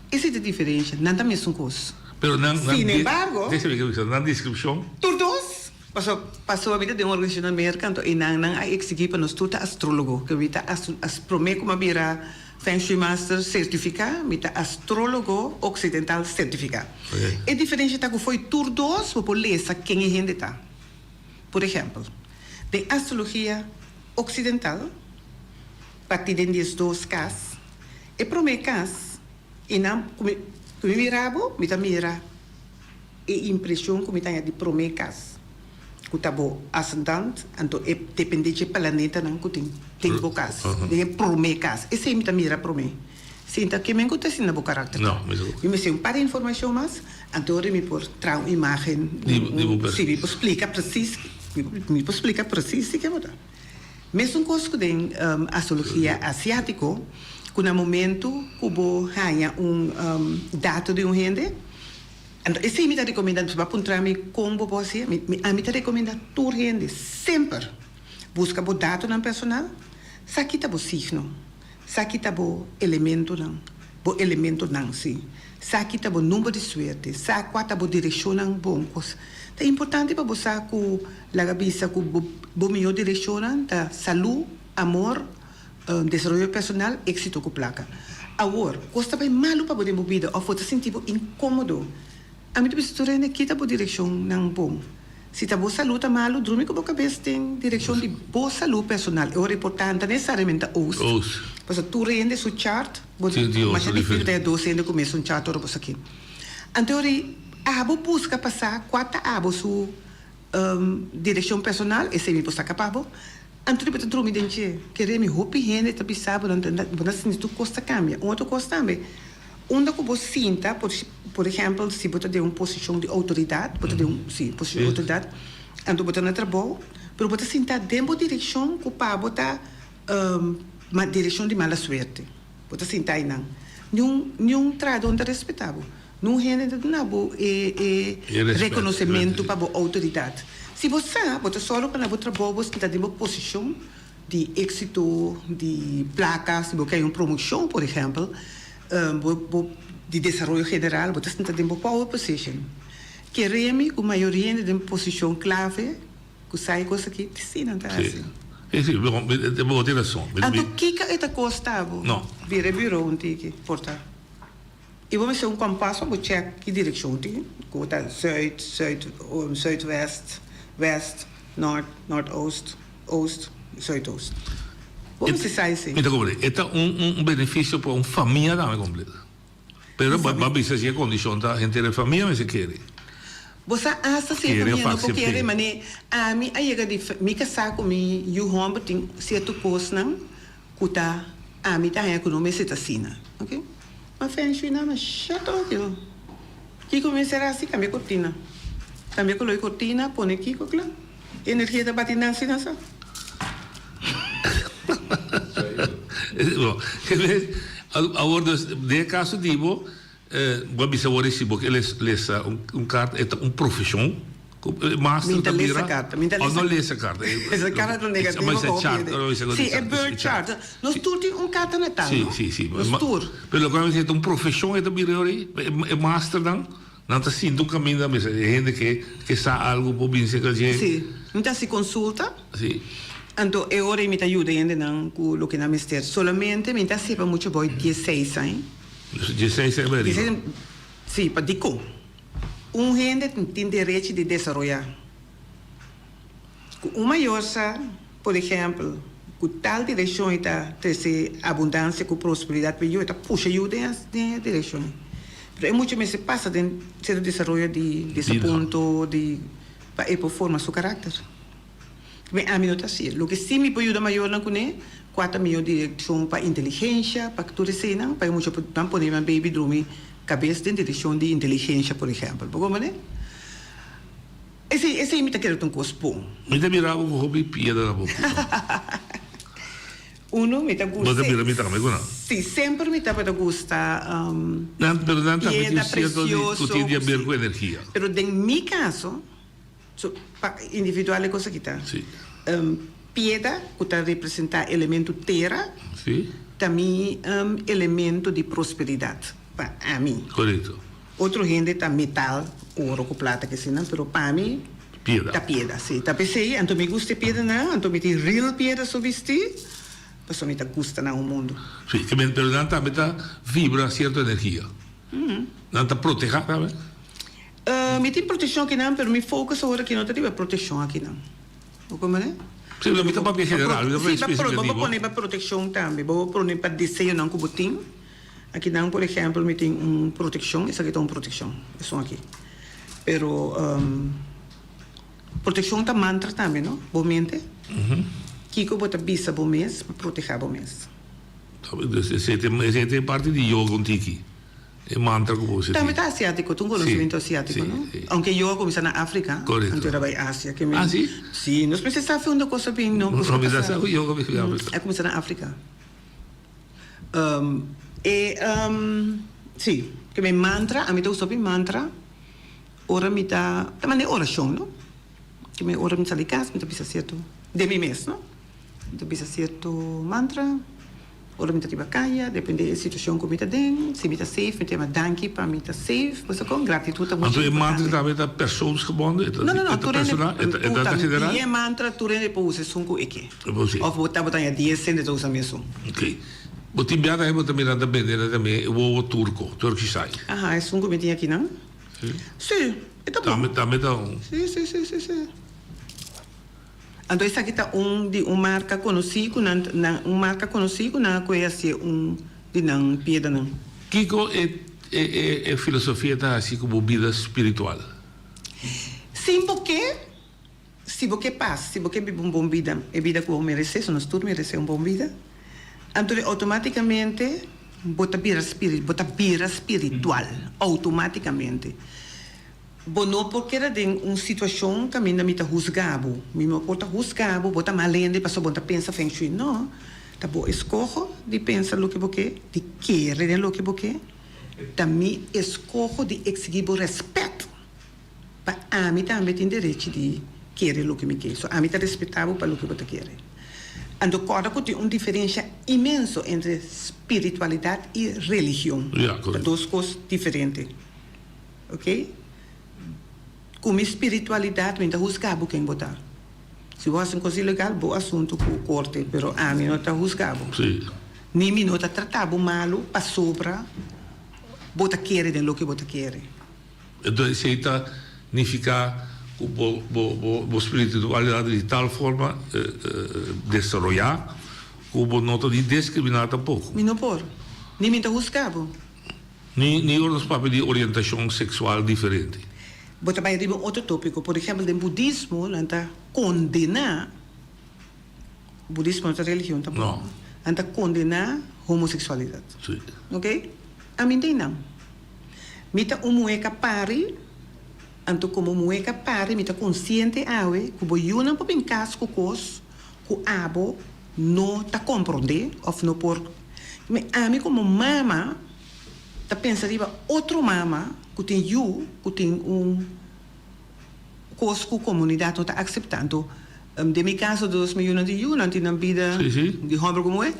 Esei ta diferencia, nan ta mesun cos. Pero nan, nan, Sinembargo. Déjame que bisa, nan descripcion. Tur dos. Paso, pasobra mi ta den un organisashon na Merka, anto einan nan a eksigí pa nos tur ta astrólogo, ke mi ta astro, as, promé ku mi a bira Feng Shui Master sertifiká, mi ta astrólogo oksidental sertifiká. E diferensha ta ku fo'i tur dos bo por lesa ken e hende ta. Por ehèmpel, den astrologia oksidental, partí den 12 kas, e promé kas, einan ku mi, ku mi mira bo, mi ta mira. E impresion cu mi ta haña di prome cas cu ta bo ascendant, anto e depende dje planetanan cu tin den bo cas, den e prome cas. Esey mi ta mira prome. Sinta ke men cu ta asina bo caracter ta. Mi mester un par di informacion mas, anto ora mi por traha un imagen, si mi por splica precies, mi por splica precies di ke bo ta. Mesun cos cu den astrologia asiatico, cu na momento cu bo haña un dato di un hende, Anto esei mi ta rekomendá, si bo a puntra mi kon bo por hasié, mi mi ami ta rekomendá tur hende semper buska bo datonan personal, sa ki ta bo signo, sa ki ta bo elementonan, bo elementonan si, sa ki ta bo number di suerte, sa kua ta bo direkshonnan bon kos. Ta importante pa bo sa ku laga bisa ku bo bo mihó direkshonnan ta salú, amor, Desaroyo personal, éxito ku plaka. Awor, kos ta bai malu pa bo den bo bida òf bo ta sinti bo inkómodo? Ami ta bisa tur hende kita bo direkshonnan bon. Si ta bo salú ta malu, drumi ku bo kabes den direkshon di bo salú personal. E ora importante ta nesesariamente ta oost. Pasobra tur hende su chart, bo masha difísil ta haya dos hende ku mesun chart ora bo sa aki. Anto ora abo buska pa sa kua ta abo su. Direkshon personal, esei mi por saka pa bo. Anto bo ta drumi den dje. Kere mi hopi hende ta bisa bo, bo ta sinti tur kos ta kambia. Un otro kos tambe, unda ku bo sinta, por por ehèmpel si bo ta den un posishon di outoridat, bo ta den un, si, posishon di outoridat, anto bo ta na trabou, pero bo ta sinta den bo direkshon ku pa bo ta direkshon di mala suerte. Bo ta sinta einan. Niun niun trahadó no ta respetá bo. Niun hende no ta duna bo e e rekonosementu pa bo outoridat. Si bo sa, bo ta sòru pa na bo trabou bo sinta den bo posishon di éksito, di plaka, si bo kere un promoshon por ehèmpel, bo bo di desaroyo general, bo ta sinta den bo power position. Kere mi ku mayoria hende den posishon klave Ku sa e kos aki? Sí, nan ta hasi. Sí, sí, bo tin rason. Anto kiko e ta kosta bo? No. Bira e buro un tiki, por ta. I bo mester un kompas pa bo chèk ki direkshon tin, ku ta zuid, zuid, zuidwest, west, nort, noordoost, oost, zuidoost. Bo mester sa esei. Mi ta komprende. E ta un benefisio pa un famia tambe kompleto. Pero bo a bisa si e kondishon ta henter e famia mester kere. Bo sa asta si e famia no por kere, mane ami a yega di mi kasá ku mi yu hòmber tin sierto kosnan ku ta ami ta haña ku no mester ta asina, ok. Ma feng shui nan masha tòkio. Kiko mi mester hasi? Kambia kortina. Kambia koló e kortina, pone kiko kla. Energia ta bati nan si nan sa. Bo, awor dus den e kaso di bo, bo a bisa awor si bo ke lesa un karta e ta un profeshon ku e master Mi ta ta lesa bira karta, mi ta òf lesa no lesa karta? Esa karta ta negativo Bo a bisa pa hopi chart, hende. bo a bisa Si, e birth chart. Nos tur tin un karta natal, Si, no? si, si. Nos tur. Pero loke mi a bisa e ta un profeshon e ta bira awor ei, e masternan. Nan ta sinti un kaminda mester e hende ke ke sa algu por bin serka dje. Sí, mi ta hasi konsulta. Sí. Anto e ora ei mi ta yuda hendenan ku loke nan mester. Solamente mi ta hasi pa mucha boi dieseis aña. Dieseis aña bai ariba. Dieseis, sí, pa dikon? Un hende tin derechi di desaroyá. Ku un mayor sa, por ehèmpel, ku tal direkshon e ta trese abundansia ku prosperidat pa yu, e ta pusha yu den e direkshon ei. Pero e mucha mester pasa den sierto desaroyo di desapunto, di pa e por forma su karakter. Mi ami no ta hasi. Loke si mi por yuda mayornan kuné, kua ta mihó direkshon pa inteligensha, pa tur eseinan, pa e mucha por nan pone nan baby drumi kabes den direkshon di inteligensha, por ehèmpel. Bo komprende? Esei, esei mi ta kere ta un kos bon. Mi ta mira bo ku hopi piedra na bo kupa. Uno, mi ta gusta. Bo ta mira mi tambe ku nan. Si, semper mi tabata gusta Nan, pero nan tambe tin piedra sierto di ku precioso. tin di aber ku energia. Pero den mi kaso, so, pa individual e kos aki ta. Si. Piedra ku ta representá elemento tera. Si. Ta mi elemento di prosperidat pa ami. Korekto. Otro hende ta metal, oro ku plata kesinan, pero pa mi Piedra. ta piedra, si. Ta p'esei, anto mi gusta e piedranan, anto mi tin real piedra so bisti, pasobra mi ta gusta nan un mundu. Si, ke men, pero nan tambe ta vibra sierto energia. Nan ta protehá tambe? Mi tin proteshon akinan, pero mi focus awor aki no ta riba e proteshon akinan. Bo comprende? Si, pero mi ta papia general, mi ta papia Si, específico bo di por bo. pone pa proteccion tambe, bo por pone pa deseonan cu bo tin. Akinan, por ehempel, mi tin un proteccion, esaki ta un proteccion, esun aki. Pero proteccion ta mantra tambe, no? Bo mente, kico bo ta bisa bo mes pa proteha bo mes? Esey ta e parti di yoga un tiki. E mantra ku bo usa Tambe ta asiátiko, ta un konosementu asiátiko, no? Aunke yoga a kuminsá na Afrika, anto era bai Asia. Ke men, si, nos mester sa unda kos a bin, no? No mester sa ku yoga a bin di Afrika. A kuminsá na Afrika. E, si, ke men mantra, ami ta usa hopi mantra ora mi ta, ta manera orashon, no? Ke men ora mi sali kas mi ta bisa sierto, den mi mes, no? Mi ta bisa sierto mantra. Ora mi ta riba kaya, depende e situashon ku mi ta den, si mi ta safe, mi ta yama danki pa mi ta safe, bo sa kon? Gratitud ta muchu Anto e mantra importante. tambe ta persoonsgebonden? E ta No, no, no, e ta tur hende personal? E ta e ta ta general? di e mantra tur hende por usa esun ku e ke. E por usa. Of bo ta bo ta haña dies hende ta usa mesun. Ok. Bo tin bia tambe bo ta mira ta bende nan tambe e wowo turko, Turkish eye. Aha, esun ku mi tin akinan? Si. Si, e ta bon. Tambe tambe ta un. Si, si, si, si, si. Anto esaki ta un di un marka konosí ku nan nan un marka konosí ku nan a kohe hasié un di nan piedanan. Kiko e e e filosofia ta hasi ku bo bida spiritual? Sin bo ke. Si bo ke pas, si bo ke biba un bon bida, e bida ku bo meresé, so nos tur meresé un bon bida, anto outomátikamente bo ta bira spiri, bo ta bira spiritual, outomátikamente. Bo no por keda den un situashon kaminda mi ta husga bo. Mi no por ta husga bo, bo ta mal hende pasobra bo no ta pensa feng shui. No, ta bo eskoho di pensa loke bo ke, di kere den loke bo ke. Ta mi eskoho di eksigí bo rèspèt pa ami tambe tin derechi di kere loke mi ke. So ami ta respetá bo pa loke bo ta kere. Anto kòrda ku tin un diferensha imenso entre spiritualidat i religion. Ta dos kos diferente. Ok? Ku mi spiritualidat mi ta husga bo ken bo ta. Si bo hasi un kos ilegal, bo asuntu ku korte, pero ami no ta husga bo. Ni mi no ta trata bo malu pasobra bo ta kere den loke bo ta kere. Enton esei ta nifiká ku bo bo bo bo spiritualidat di tal forma desaroyá ku bo no ta di diskriminá tampoko. Mi no por. Ni mi ta husga bo. Ni ni ora nos papia di orientashon seksual diferente. Bo ta bai riba un otro tópiko. Por ehèmpel, den budismo nan ta kondená, budismo no ta religion tampoko, No. nan ta kondená homoseksualidat. Sí. Oké? Ami n'ta einan. Mi ta un muhé ka pari, anto komo muhé ka pari mi ta konsiente awe ku bo yunan por bin kas ku kos ku abo no ta komprondé òf no por. Mi ami komo mama ta pensa riba otro mama ku tin yu ku tin un kos ku komunidat no ta akseptá. Anto den mi kaso dos mi yunan tin yu, nan tin nan bida di hòmber ku muhé,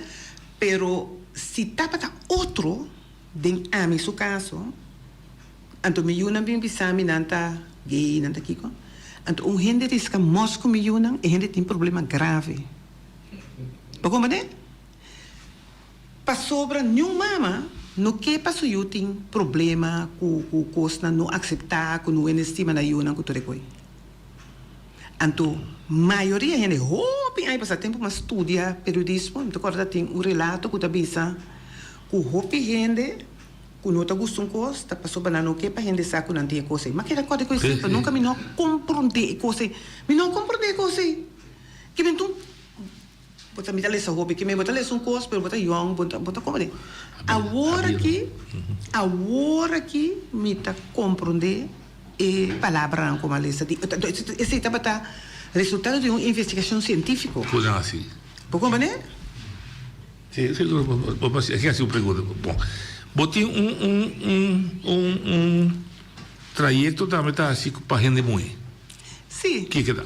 pero si tabata otro den ami su kaso, anto mi yunan bin bisa mi nan ta gay, nan ta kiko, anto un hende riska mòs ku mi yunan, e hende tin problema grave. Bo komprendé? Pasobra niun mama no ke pa su yu tin problema ku ku kosnan no akseptá, ku no wende stima na yunan ku tur e koi. Anto mayoria hende hopi aña pasá tempu mi a studia periodismo mi ta kòrda tin un relato ku ta bisa ku hopi hende ku no ta gusta un kos ta pasobra nan no ke pa hende sa ku nan tin e kos ei. Mi a keda kòrda e kos ei pero nunka mi no a komprondé e kos ei. Mi no a komprondé e kos ei. Kimentu Bo ta mira lesa hopi ke men bo ta lesa un kos pero bo ta yong bo ta bo ta komprende. Awor aki awor aki mi ta komprende e palabranan ku mi a lesa di esei tabata resultado di un investigashon sientifiko. Ku nan hasi. Bo komprende? Si si bo bo hasi un pregunta bon bo tin un un un un un trayekto tambe ta hasi pa hende muhé. Sí. Kiko ta?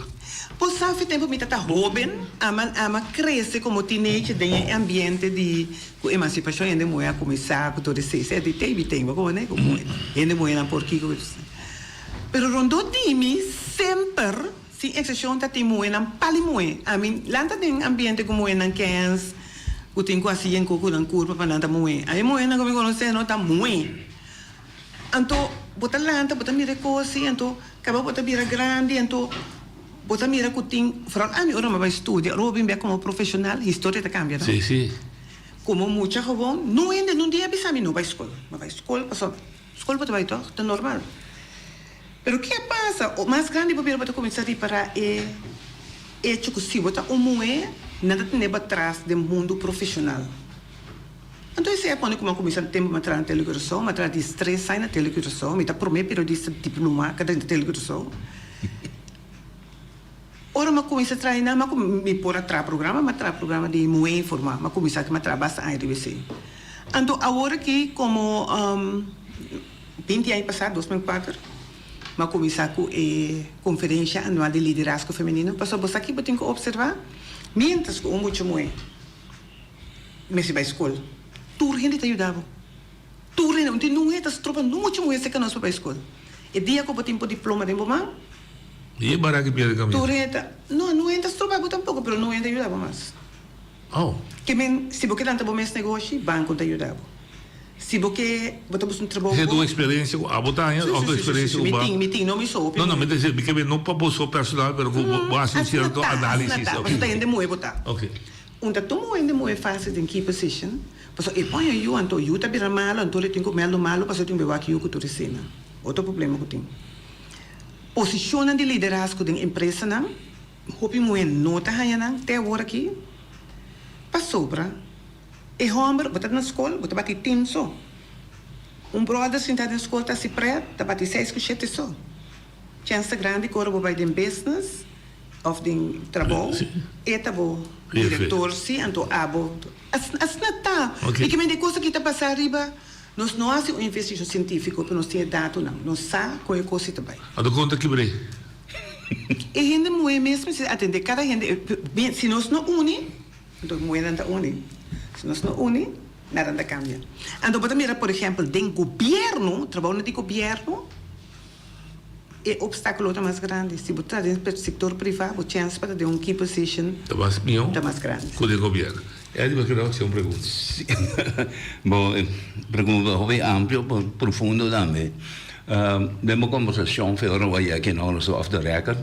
Bo sa fi tempu mi ta ta hóben, ama ama krese komo teenager den e ambiente di ku emansipashon hende muhé a kuminsá ku tur esei. Esei di tei bi ten, bo kono ku hende muhénan por kiko. Pero rondó di mi semper, sin eksepshon, ta tin muhénan pali muhé. Ami lanta den ambiente ku muhénan kens, ku tin ku hasi yen ku nan kurpa pa nan ta muhé. Ami muhénan ku mi konosé no ta muhé. Anto bo ta lanta, bo ta mira e kos ei, anto kaba bo ta bira grandi, anto bo ta mira ku tin, foral ami ora mi a bai studia, ora bo bin bek komo profeshonal, historia ta kambia no. Sí, sí. Komo mucha hobon, no hende nun dia a bisa mi no bai skol. Mi a bai skol pasobra skol bo ta bai tòg, ta normal. Pero ke a pasa, mas grandi bo bira bo ta kuminsá ripará e echo ku si bo ta un muhé, nan ta tene bo atras den mundu profeshonal. Anto esei a pone ku mi a kuminsá tempu mi a traha na Tele Curaçao, mi a traha diestres aña na Tele Curaçao, mi ta promé periodista diplomá ku a drenta Tele Curaçao. Ora mi a kuminsá traha einan, mi a mi por a traha programa, mi a traha programa di Muhé Informá, mi a kuminsá aki mi a traha basta aña riba esei. Anto awor aki komo binti aña pasá, 2004, mi a kuminsá ku e konferensha anual di liderazgo femenino, pasobra bo sa ki bo tin ku opservá, miéntras ku un mucha muhé, Mester bai skol. Tur hende ta yuda bo. Tur hende. Un tin un hende ta stroba muchu muher serka nos pa bai skol. E dia ku bo tin bo diploma den bo man. I e bara ki pierde kaminda. Tur hende ta, no, no hende ta stroba bo tampoko, pero no hende ta yuda bo mas. Oh. Ke men, si bo ke lanta bo mes negoshi, banko ta yuda bo. Si bo ke, bo ta buska un trabou Esei ta bon. un eksperensia ku abo ta haña òf ta un eksperensia ku bo a. Mi tin, mi tin, no mi so. No, no, mi ta disi, mi ke men no pa bo so personal, pero ku bo hasi un sierto análisis. Asina ta, asina ta, pasobra ta hende muhé bo ta. Oke. Un ta tuma un hende muhe fácil den ki position, pasobra e pon e yu anto yu ta bira malo anto e tin ku mèldu malo pasobra e tin bewak yu ku tur esena. Otro problema ku tin. Posishonnan di liderazgo den empresanan. Hopi muhé no ta haña nan te awor aki pasobra e hòmber bo ta na skol bo ta bati tin so. Un bròder sintá den skol ta hasi prèt ta bati seis ku shete so. Chèns ta grandi ku ora bo bai den business òf den trabou e ta bo direktor si anto abo asina ta. I kimente e kos aki ta basá riba nos no hasi un investigashon sientífiko pero nos tin e datonan nos sa kon e kos si ta bai. Anto kon ta kibr'é? E hende muhé mes mester atendé kada hende. Si nos no uni, anto muhénan ta uni. Si nos no uni, nada ta kambia. Anto bo ta mira, por ehèmpel, den gobièrnu, trabounan di gobièrnu, e opstákulo ta mas grandi. Si bo ta den sektor privá, bo chèns pa ta den un key position Ta mas mihó ta mas grandi. ku den gobièrnu. Eddie, bo kere hasi un pregunta? Sí. Bo pregunta hopi amplio, profundo tambe. Den bo kombersashon fe ora bo a yega kina nos off the record,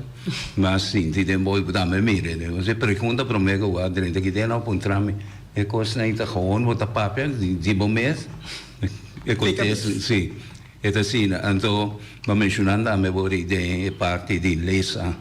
mi a sinti den bo i bo tambe mira den. Bo pregunta prome ku bo a drenta ki den a puntra mi e kosnan ta gewoon bo ta papia di bo mes? E kontesta si, e ta asina. Anto bo a menshoná tambe bo ri den e parti di lesa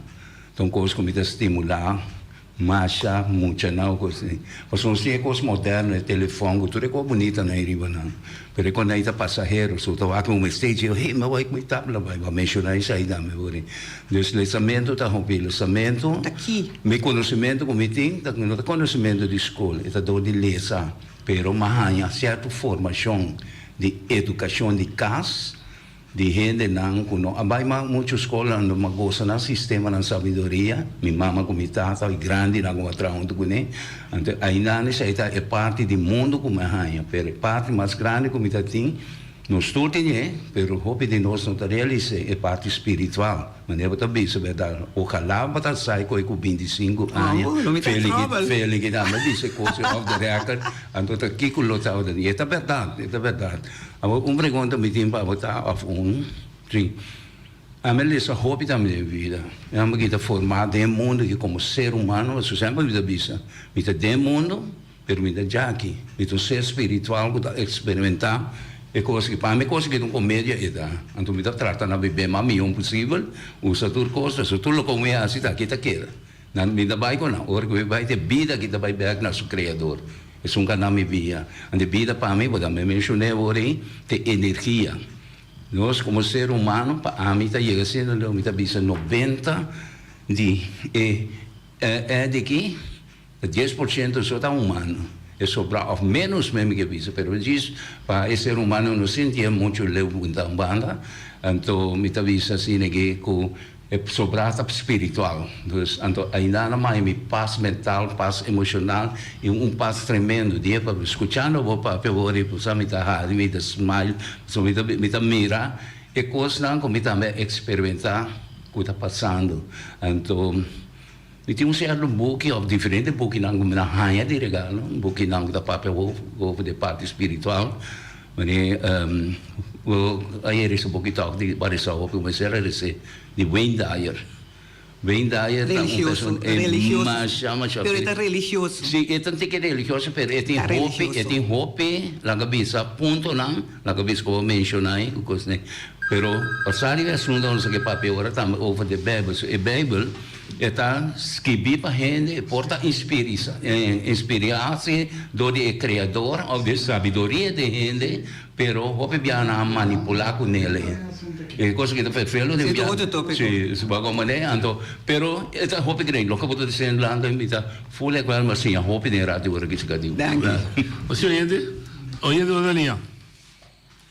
ta un kos ku mi ta stimulá. Masha mucha nau kos ei. Pasobra nos tin e kos moderno, e telefòn ku tur e kos bunita nan ei riba nan. Pero e kos nan ei ta pasahero. So ta wak un message ei, hey, mi a wak mi tabla bai. Bo a menshoná esei tambe por ei. Dus lesamentu ta hopi. Lesamentu, Ta ki? mi konosementu ku mi tin ta no ta konosementu di skol, e ta dor di lesa. Pero mi a haña sierto formashon di edukashon di kas. Di hendenan ku no a bai mas muchu skol nan no a gosa nan sistema nan sabiduria, mi mama ku mi tata i grandinan ku a traha huntu kuné, anto ainda esei ta e parti di mundu ku mi a haña, pero e parti mas grandi ku mi ta tin, nos tur tin e, pero hopi di nos no ta realis'é, e parti spiritual, manera bo ta bisa bèrdat, ojalá bo ta sai koe ku bintisinku aña, feli ki ta bisa e kos off the record, anto ta kiko lo tabata, i e ta bèrdat, e ta bèrdat. Awor un pregunta mi tin pa bo ta of un si. Ami a lesa hopi tambe den vida. Mi a kita forma den e mundo aki como ser humano, pasobra semper mi ta bisa, mi ta den mundo, pero mi ta djaki. Mi ta un ser spiritual cu ta experimenta e cos aki. Pa mi e cos aki ta un comedia e ta. Anto mi ta trata na bibe mas miyon posibel, usa tur cos, pasobra tur loke mi haci ta aki ta keda. Nan mi ta bai ku nan. Ora ku mi bai te bida aki ta bai bèk na su Kreador. Esun ka nan mi bia. Anto e bida pa mi, bo ta mi menshon'é awor ei, ta e energia. Nos komo ser humano, pa ami ta yega asina leu, mi ta bisa 90 di e e di aki, ta 10% so ta humano. E sobra òf ménos mi mi ke bisa, pero djis pa e ser humano no sintié muchu leu punta un banda. Anto mi ta bisa asina aki ku. E sobrá ta spiritual. Dus anto ainda nan maya mi pas mental, pas emocional y un pas tremendo. Dia pa scuchando bo papia bo ri sa mi ta hari, mi ta smile, pasobra mi ta mi ta mira e cosnan cu mi tambe a experimenta cu ta pasando. Anto mi tin un cierto buki of diferente bukinan cu mi a haya di regalo, bukinan cu ta papia over di e parti spiritual. Wanneer bo a heri su boki tok di Barisau hopi mester a rese di Wayne Dyer. Wayne Dyer ta un persona Religioso. masha masha Pero e ta religioso. Si e ta un tiki religioso pero e tin hopi e tin hopi laga bisa puntonan laga bisa ku bo menshona ei ku kosnan pero pasá riba e asunto nos a ke papia ora tambe over di e Bijbel. So e Bijbel E ta skibí pa hende, e por ta inspirá si dor di e Kreador òf di e sabiduria di hende, pero hopi biaha nan a manipulá ku nel. E kos aki ta ferfelu den biaha. Si, si bo a komprendé. Anto, pero e ta hopi grei. Loke bo ta disiendo Blanca, mi ta ful di akuerdo, mi a siña hopi den radio ora ki si di. Danki. Osi oyente, oyente bo ta liña.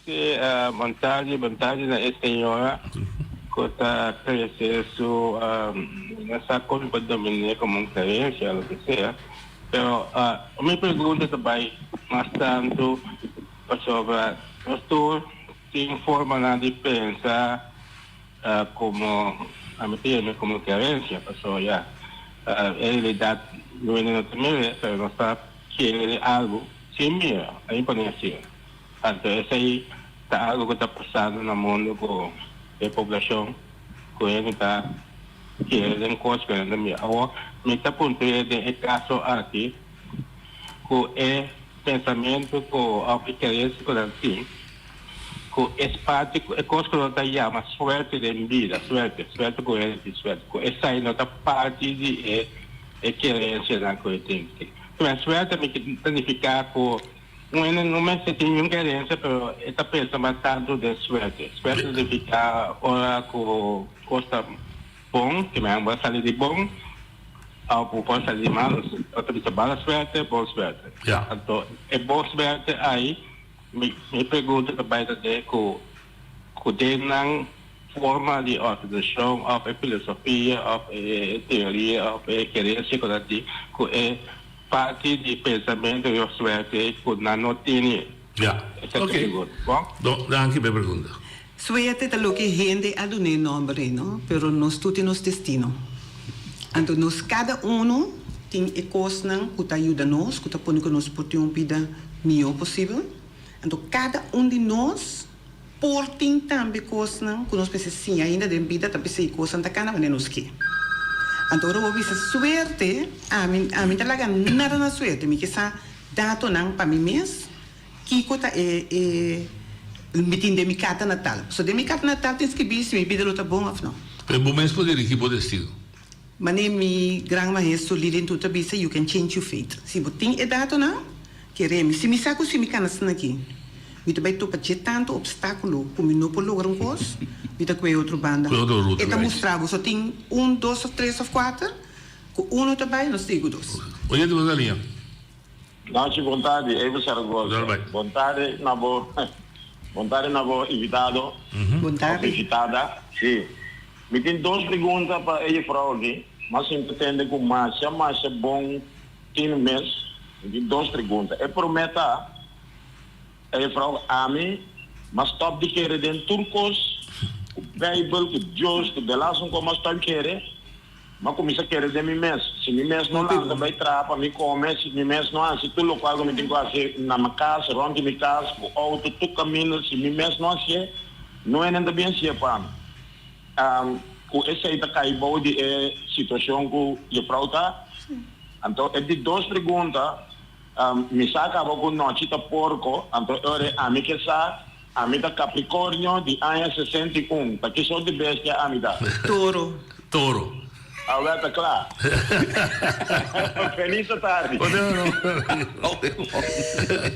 Sí, bon tardi, bon tardi na e señora cu ta trece su, mi no sa con pa dominé como un creencia o loke sea, pero mi pregunta ta bay mas tanto pasobra nos tur tin formanan di pensa como, ami ta yama como creencia, pasobra ya, en realidad no hende no ta mira, pero nos ta kere algo sin mira, ami pone asina. Anto esei ta algo ku ta pasando na mundu ku e poblashon ku hende ta kere den kos ku nan ta mira. Awor mi ta puntr'é den e kaso aki ku e pensamentu ku òf e kerensia ku nan tin. Ku es parti ku e kos ku no ta yama suerte den bida, suerte, suerte ku hende tin suerte, ku esei no ta parti di e e kerensianan ku e tin. Kimen suerte mi ta nifiká ku un hende no mester tin niun kerensia pero e ta pensa mas tantu den suerte. Suerte ta nifiká ora ku kos ta bon, kimen bo a sali di bon òf bo por sali di mal, bo ta bisa mala suerte, bon suerte. Anto e bon suerte ai. Mi pregunta ta bai ta den ku ku den nan forma di organisashon òf e filosofia òf e teoria òf e kerensia ku nan tin ku e parti di pensamentu riba suerte ku nan no tene. Ya, Esa ta ok. pregunta. Bon? Do, danki pa e pregunta. Suerte ta loke hende a dun'é nomber ei, no? Pero nos tur tin nos destino. Anto nos kada uno tin e kosnan ku ta yuda nos, ku ta pone ku nos por tin un bida mihó posibel. Anto kada un di nos por tin tambe kosnan ku nos mester siña ainda den bida, ta p'esei kosnan ta kana manera nos ke. Anto ora bo bisa suerte, ami ami ta laga nada na suerte, mi ke sa datonan pa mi mes. Kiko ta e e mi tin den mi karta natal? So den mi karta natal tin skibí si mi bida lo ta bon òf no. Pero bo mes por dirigí bo destino. Manera mi gran maestro Lilian tur ta bisa, you can change your fate. Si bo tin e datonan, kere mi. Si mi sa ku si mi kana asina aki, mi ta bai topa dje tantu opstákulo ku mi no por logra un kos, mi ta kue otro banda. Kue otro ruta, E ta right. mustra bo. So tin un, dos òf tres òf kuater, ku uno ta bai, nos sigui ku dos. Oye, di bo ta liña. Danki bon tardi Eva Zaragoza. Bon tardi na bo bon tardi na bo invitado Bon of tardi. invitada. Si. Mi tin dos pregunta pa e jufrou aki. M'a sinti tende ku masha masha bon tin mes. Mi tin dos pregunta. E promé ta, e jufrou ami m'a stòp di kere den tur kos ku Beibel, ku Dios, ku delasun kos m'a stòp kere. M'a kuminsá kere den mi mes. Si mi mes no lanta bai traha pa mi kome, si mi mes no hasi tur lokual ku mi tin ku hasi na mi kas, rònt di mi kas, ku outo, tur kaminda, si mi mes no hasié, no hende ta bin hasié pa mi. Ku esei ta kai bou di e situashon ku jefrou ta? Anto e di dos pregunta, mi sa kaba ku nochi ta porko, anto e ora ami ke sa, Ami ta Capricornio di aña 61. Ta ki sort di bestia ami ta? Toro. Toro. Awel ta kla. Feliz atardi.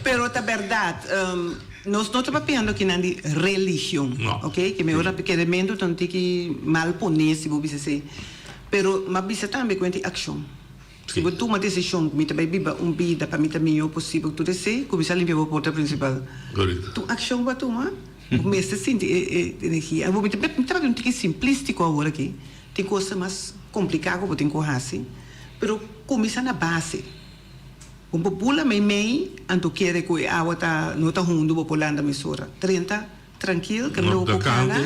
Pero ta berdad, nos no ta papiando akinan di religion, ok? Ke mi ora kerementu ta un tiki mal pone si bo bisa esei. Pero m'a bisa tambe ku e tin akshon. Si bo tuma desishon ku mi ta bai biba un bida pa mi ta mihó posibel tur esei, kuminsá limpia bo porta prinsipal. Tur akshon ku bo a tuma, bo mester sinti e energia. Bo mi ta papia un tiki simplístiko awor aki, tin kosnan mas kompliká ku bo tin ku hasi, pero kuminsá na base. Bo por bula meimei, anto kere ku e awa ta no ta hundu bo por landa mesora. Drenta. Trankil, ke lo bo kana,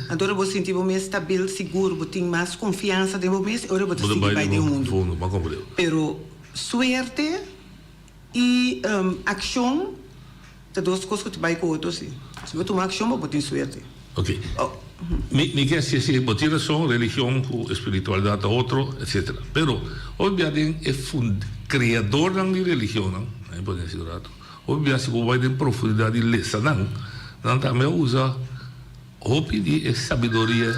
anto ora bo sinti bo mes stabil, sigur, bo tin mas konfiansa den bo mes, e ora bo ta sigui bai den hundu. Pero suerte i akshon ta dos kos ku ta bai ku otro si. Si bo tuma akshon bo por tin suerte. Ok. Mi mi ke hasi si bo tin rason, religion ku espiritualidat ta otro, etcetera. Pero hopi bia den e fund kreadornan di religionnan, a pone asi un rato. Hopi bia si bo bai den profundidat di lesa nan, nan tambe a usa hopi di e sabiduria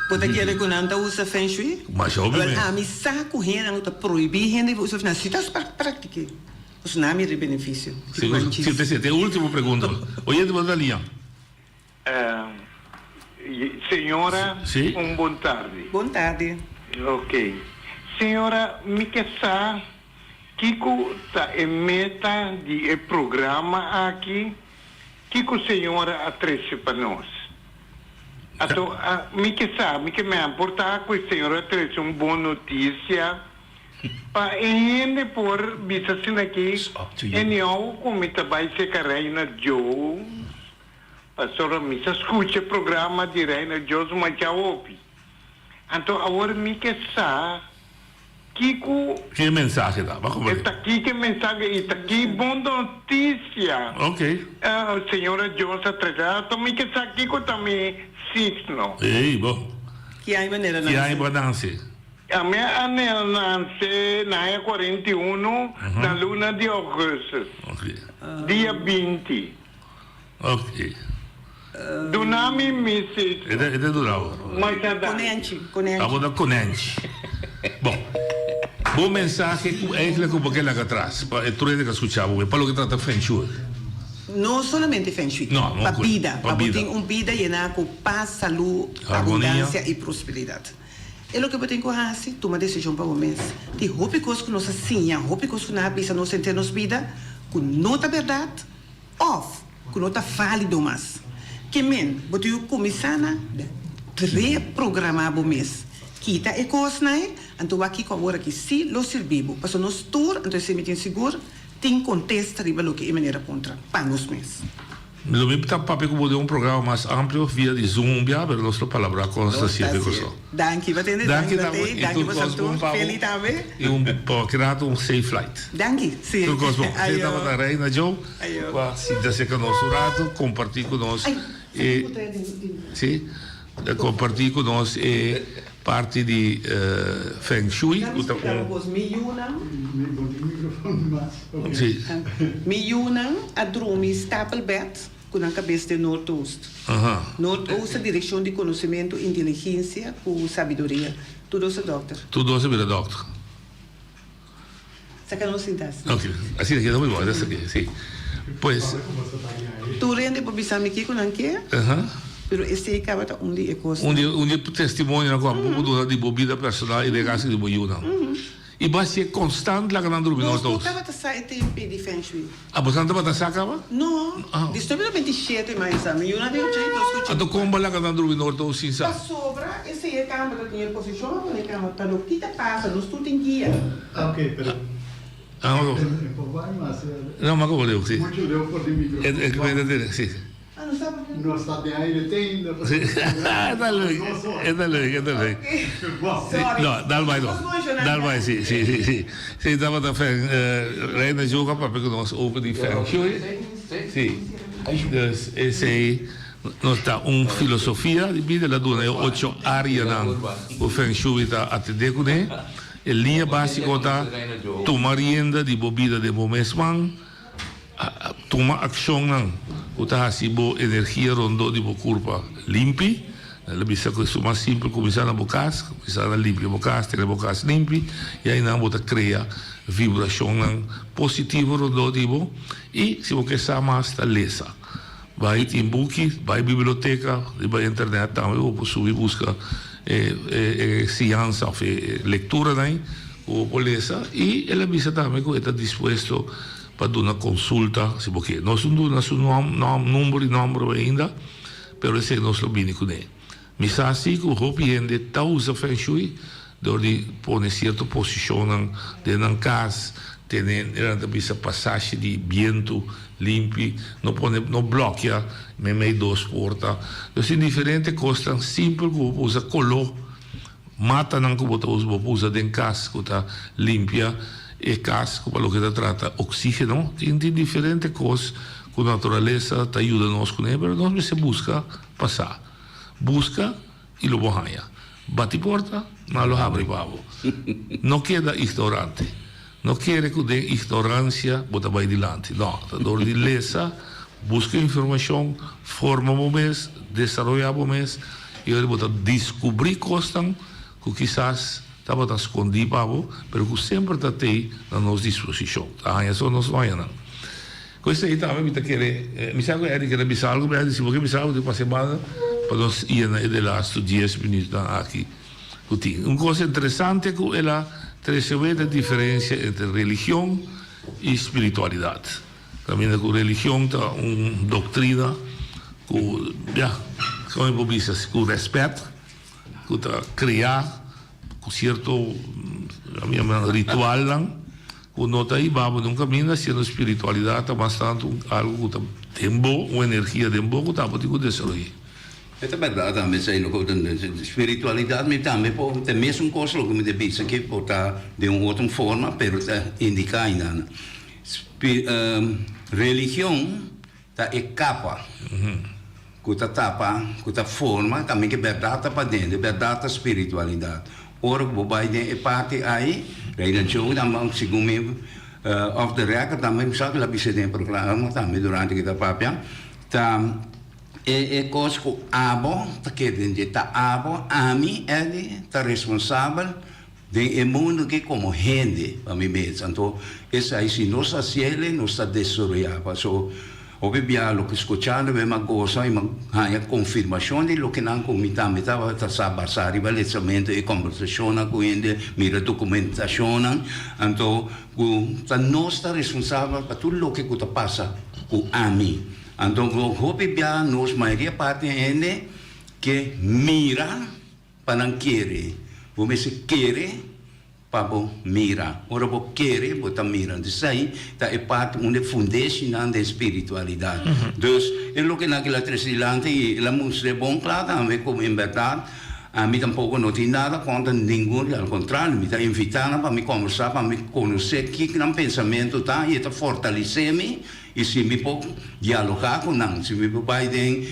Bo ta kere ku nan ta usa feng shui? Masha hopi Wel, mes. ami sa ku hendenan ku ta prohibí hende di usa, nan si ta praktik'é. Pasobra nan a mira e benefisio. Sigur, si ta esei. Ta e ultimo pregunta. Oyente bo ta liña. Señora, Sí. un bon tardi. Bon tardi. Ok. Señora, mi ke sa kiko ta e meta di e programa aki, kiko señora a trese pa nos? Ato, mi ke sa, mi ke mea por ta ku e señora a trese un bon notisia pa e hende por bisa asina aki, anyhow ku mi ta bai seka Reina Jones. Pasobra mi sa skucha e programa di Reina Jos masha hopi. Anto awor mi ke sa kiko. Ki e mensahe ta? Bo a komprende? E ta kiko e mensahe i ta ki bon notisia. Ok. Señora Jos a trese. Anto mi ke sa kiko ta mi signo. Ey, bo. Ki aña manera Ki aña bo a nanse? Ami a nanse na aña 41 na luna di augustus. Ok. Dia 20. Ok. Duna mi mi sitio. E ta duna bo. Masha danki. Konenchi, konenchi. Abo ta konenchi. Bon. Bo mensahe ku eigenlijk ku bo ke laga atras pa e tur hende ku a skucha bo, pa loke trata feng shui. No solamente feng shui. No, no Pa ku bida. pa Pa bo bida. tin un bida yená ku pas, salú, Harmonia. abundansia i prosperidat. E loke bo tin ku hasi, tuma desishon pa bo mes. Tin hopi kos ku nos a siña, hopi kos ku nan a bisa nos henter nos bida ku no ta bèrdat òf ku no ta válido mas. Ke men, bo tin ku kuminsá na reprogramá bo mes. Kita e kosnan ei, anto wak kiko awor aki sí lo sirbi bo. Pasobra nos tur, anto esei mi tin sigur, tin kontesta riba loke e manera puntra pa nos mes. Lo mi ta papia ku bo den un programa mas amplio via di Zoom un bia, pero nos lo palabrá kon nos ta sier di Kòrsou. Danki pa tende, Danki danki pa tambe tei, i danki tur pa kos bon Santur, pa bo Feli tambe. i un pa keda un safe flight. Danki, si. Tur kos bon. Esei Ayo. tabata Reina Joe Ayo. ku a sinta serka nos un rato, kompartí ku nos Ay, e sa ku trae di di. si, kompartí ku nos e parti di Feng Shui Dame ku ta splika un. bo kos, mi yunan. Mi bo tin microfoon mas. Ok. Si. Mi yunan a drumi stapelbed ku nan kabes den noordoost. Aha. Noordoost ta direkshon di konosementu, inteligensia ku sabiduria. Tur dos ta dòkter. Tur dos a bira dòkter. Saka nos sinta asina. Ok, asina keda muy bon, esta ke, si. Pues. Tur hende por bisa mi kiko nan ke, pero esei kaba ta un di e kosnan. Un di, un di e testimonionan ku abo por duna di bo bida personal i den kasa di bo yunan. I bo hasié konstant laga nan drumi Nos nos no dos. tabata sa e tempe di feng shui. Ah, boso nan tabata sa kaba? No, di stop na 27 ma esa, mi yuna di 82 ku Anto kon bo laga nan drumi nos dos sin sa? Pasobra esei e kama ta tin e posishon pa pone kama, ta lo kita pasa, nos tur tin guia. Ah, ok, pero Ah, ok. e por bai mas e. No, ma komo leu, si. Muchu leu for di microfoon. E e si. Ah, no sa por No sta den aire te ainda. Si, e ta leuk, e ta leuk, e ta leuk. Sorry. No, dal bai no. Dal bai, si, si, si, si. Si, tabata fen, Reina Juga papia ku nos over di feng shui. Si. Dus esei nos ta un filosofia di bida, el a duna e ocho areanan ku feng shui ta atendé kuné. E liña básiko ta tuma rienda di bo bida den bo mes man. Tuma akshonnan ku ta hasi bo energia rondó di bo kurpa limpi. El a bisa ku esun mas simpel kuminsá na bo kas, kuminsá na limpia bo kas, tene bo kas limpi i ainan bo ta krea vibrashonnan positivo rondó di bo. I si bo ke sa mas ta lesa. Bai tin buki, bai biblioteka, riba internet tambe bo por subi buska e e siñansa òf e lekturanan ku bo por lesa. I el a bisa tambe ku e ta dispuesto pa duna konsulta si bo ke. Nos no duna su nòm, nòm, number di nòmber ainda, pero esei nos lo bini kuné. Mi sa si ku hopi hende ta usa feng shui dor di pone sierto posishonnan den nan kas, tene nan ta bisa pasashi di bientu limpi, no pone, no blòkia meimei dos porta. Nos tin diferente kosnan simpel ku bo por usa, koló. Matanan ku bo ta usa, bo por usa den kas ku ta limpia e kas ku pa loke ta trata oksígeno. Tin tin diferente kos ku naturalesa ta yuda nos kuné, pero nos mester buska pa sa. Buska i lo bo haña. Bati porta, nan lo habri pa bo. No keda ignorante. No kere ku den ignoransia bo ta bai dilanti. No, ta dor di lesa, buska informashon, forma bo mes, desaroyá bo mes i ora bo ta diskubrí kosnan ku kisas tabata skondí pa bo, pero ku semper ta tei na nos disposishon. Ta haña so nos no haña nan. Ku esei tambe mi ta kere, mi sa ku Eddie kere bisa algu, pero Eddie si bo ke bisa algu tin pasa e banda pa nos yena e delastu dies minütnan aki. Cu tin. Un cos interesante cu el a trece wee ta e diferencia entre religion y spiritualidad. Caminda cu religion ta un doctrina cu, ya, como mi por bisa, cu respet, cu ta crea cu cierto, mi yama ritualnan, cu no ta hiba bo den un caminda, siendo spiritualidad ta mas tanto algo cu ta den bo, un energia den bo cu ta bo tin cu desaroya. E ta berdad tambe esei loke bo ta spiritualidad mi tambe por ta e mesun cos loke mi ta bisa aki por ta den un otro forma pero ta indica ainda religion ta e capa cu ta tapa cu ta forma tambe ke berdad ta paden e berdad ta spiritualidad ora cu bo bay den e parti ahi Reina Joe tambe segun mi off the record tambe mi sa cu el a bisa den e programa tambe durante cu ta papia ta. E e kos ku abo ta kere den dje ta abo, ami, Eddie, ta responsabel den e mundu aki komo hende pa mi mes. Anto esei si nos hasiel nos ta desaroyá. Paso hopi bia loke skuchando mi a gosa i mi a haña konfirmashon di loke nan ku mi tambe tabata sa basá riba lesamentu i kòmbersashonnan ku hende, mira dokumentashonnan. Anto ku ta nos ta responsabel pa tur loke ku ta pasa ku ami. Anto hopi bia nos mayoria parti hende ke mira pa nan kere. Bo mester kere pa bo mira. Ora bo kere, bo ta mira. Entonces esei ta e parti unda e fundeshinan den spiritualidad. Dus e loke nan kila trese dilanti i el a mustr'é bon kla tambe ku en bèrdat ami tampoko no tin nada kontra ningun, al kontrario mi ta invitá nan pa mi kòmbersá, pa mi konosé kiko nan pensamentu ta i e ta fortalesé mi. I si mi por dialogá ku nan, si mi por bai den,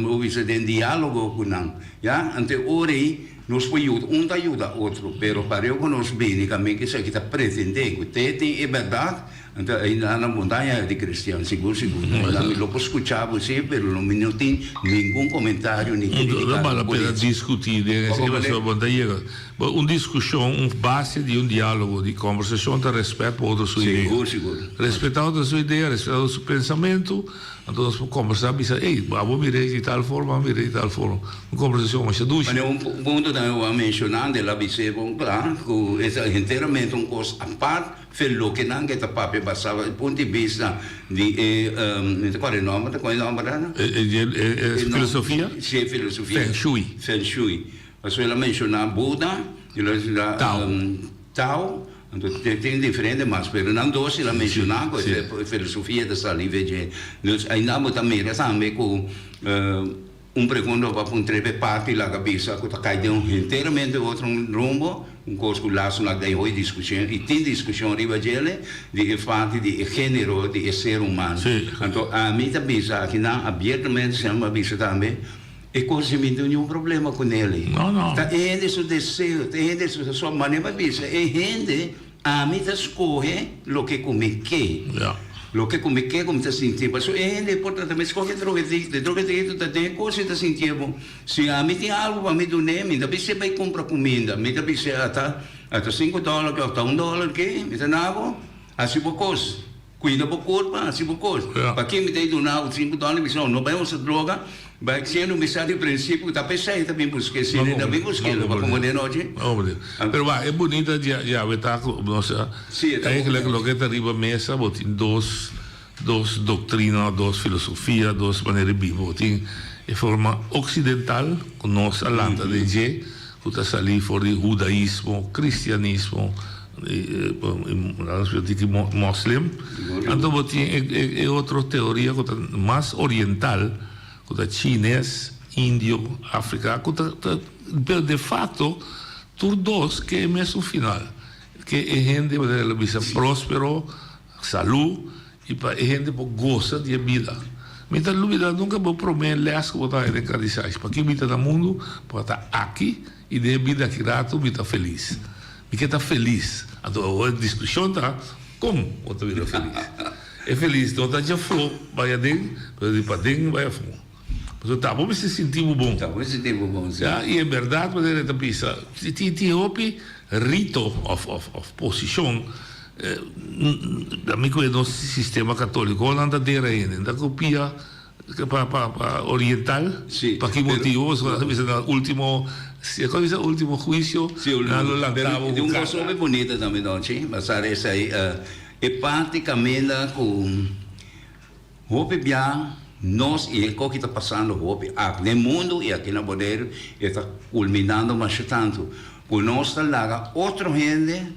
bo bisa den diálogo ku nan, ya, anto e ora ei nos por yuda, un ta yuda otro, pero pareu ku nos bini kaminda ku esaki ta pretendé ku te tin e bèrdat, anto ei na na montaña di kristian, sigur sigur, nan mi lo por skucha bo sí, pero lo mi no tin ningun komentario ni kritika. No bal la pena diskutí den esei pasobra bo no ta yega. Bo un diskushon, un base di un diálogo, di kòmbersashon ta rèspèt pa otro su idea. Sigur, sigur. Respetá otro su idea, respetá otro su pensamentu, anto nos por kòmbersá bisa, ey, abo mir'é di tal forma, abo mir'é di tal forma. Un kòmbersashon masha dushi. Mane un punto tambe bo a menshoná, de la bis'é bon kla, ku e ta henteramente un kos apart fe loke nan ke ta papia basá e punto di bista di e, mi ta kòrda e nòmber, ta kòrda e nòmber ana? E filosofia? Si, e filosofia. Feng Shui. Feng Shui. Pasobra el a menshoná Buda, el a menshoná Tao, anto tin diferente mas, pero nan dos el a menshoná ku e filosofia ta sali fe dje. Dus ainda bo ta mira tambe ku un pregunta bo a puntr'é p'e parti laga bisa ku ta kai den un henteramente otro rumbo, un kos ku laso nan den hoy diskushon i tin diskushon riba djele di e parti di e género di e ser humano. Anto ami ta bisa akinan abiertamente, señor a bisa tambe, E kos di mi no tin niun problema ku Nelly. No, no. Ta e hende su deseo, ta e hende su so manera pa bisa e hende ami ta skohe loke ku mi ke. Ya. Loke ku mi ke ku mi ta sinti. Pasobra e hende por ta tambe skohe drogadicto. E drogadicto ta den e kos e ta sintié bon. Si ami tin algu pa mi dun'é, mi ta bis'é bai kumpra kuminda. Mi ta bis'é ata ata sinku dòler ke òf ta un dòler ke, mi ta na bo hasi bo kos. Cuida bo curpa, haci bo cos. Paki mi ta duna bo cinco dólar, mi bisa, no bay usa droga, bay siendo mi sa di principio cu ta pesey ta bin busque, si no ta bin busque lo pa como de nochi. Pero wak, e bunita djawe ta cu nos a, eigenlijk loke ta riba mesa bo tin dos, dos doctrina, dos filosofia, dos manera di biba. Bo tin e forma occidental cu nos a lanta den dje, cu ta sali for di hudaismo, cristianismo, Moslim, anto bo tin e otro teoria ku ta mas oriental, ku ta chines, indio, afrika, ku ta, pero de facto tur dos ke e mesun final, ke e hende manera lo bisa prospero, salu, i pa e hende por gosa di e bida. Mi ta lubida nunka bo prome les ku bo ta haña den kadisashi, paki mi ta na mundu, pa ta aki i den e bida aki ratu mi ta felis. Mi ke ta felis. Anto awor e diskushon ta, kon bo ta bira felis? E felis no ta djafó bai aden, pero di paden bai afó. Pasobra ta bo mester sinti bo bon. Ta bo mester sinti bo bon, si. Ya, i e bèrdat manera e ta bisa, tin tin hopi rito òf òf òf posishon, ami ku e nos sistema katóliko nan ta dera hende, nan ta kopia pa pa pa oriental, pa ki motibu? Pasobra nan ta bisa na ultimo, kon ta bisa ultimo huisio, nan lo lanta bo ku Pero tin un kara. kos hopi bunita tambe, Donchi, basá esei, e parti kaminda ku. Hopi bia nos i e koki ta pasando hopi aki den mundu i aki na Boneiru e ta kulminando masha tantu ku nos ta laga otro hende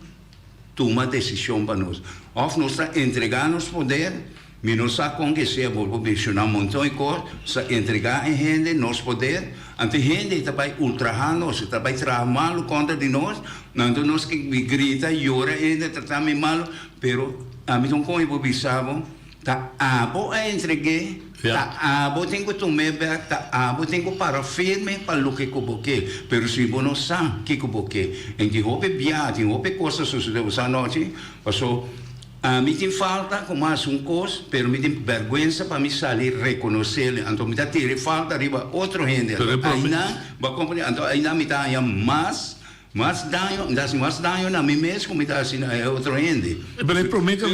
tuma desishon pa nos òf nos ta entregá nos poder, mi no sa kon ke sea bo por menshoná un monton e kos, nos ta entregá e hende nos poder, anto e hende ta bai ultrahá nos, e ta bai traha malu kontra di nos, anto nos ke grita yora e hende trata mi malu, pero ami ta un kon e por bisa bo. Ta abo a entreg'é, ta abo tin ku tum'é bèk, ta abo tin ku para firme pa loke ku bo ke. Pero si bo no sa kiko bo ke, en tin hopi bia, tin hopi kos ta sosodé bo sa anochi, paso. Ami tin falta ku mas un kos, pero mi tin bèrgwensa pa mi sali rekonosé. Anto mi ta tira e falta riba otro hende. Anto ainan, bo a komprendé? Anto ainan mi ta haña mas, mas daño, mi ta hasi mas daño na mi mes ku mi ta hasi na e otro hende. Pero e promé ku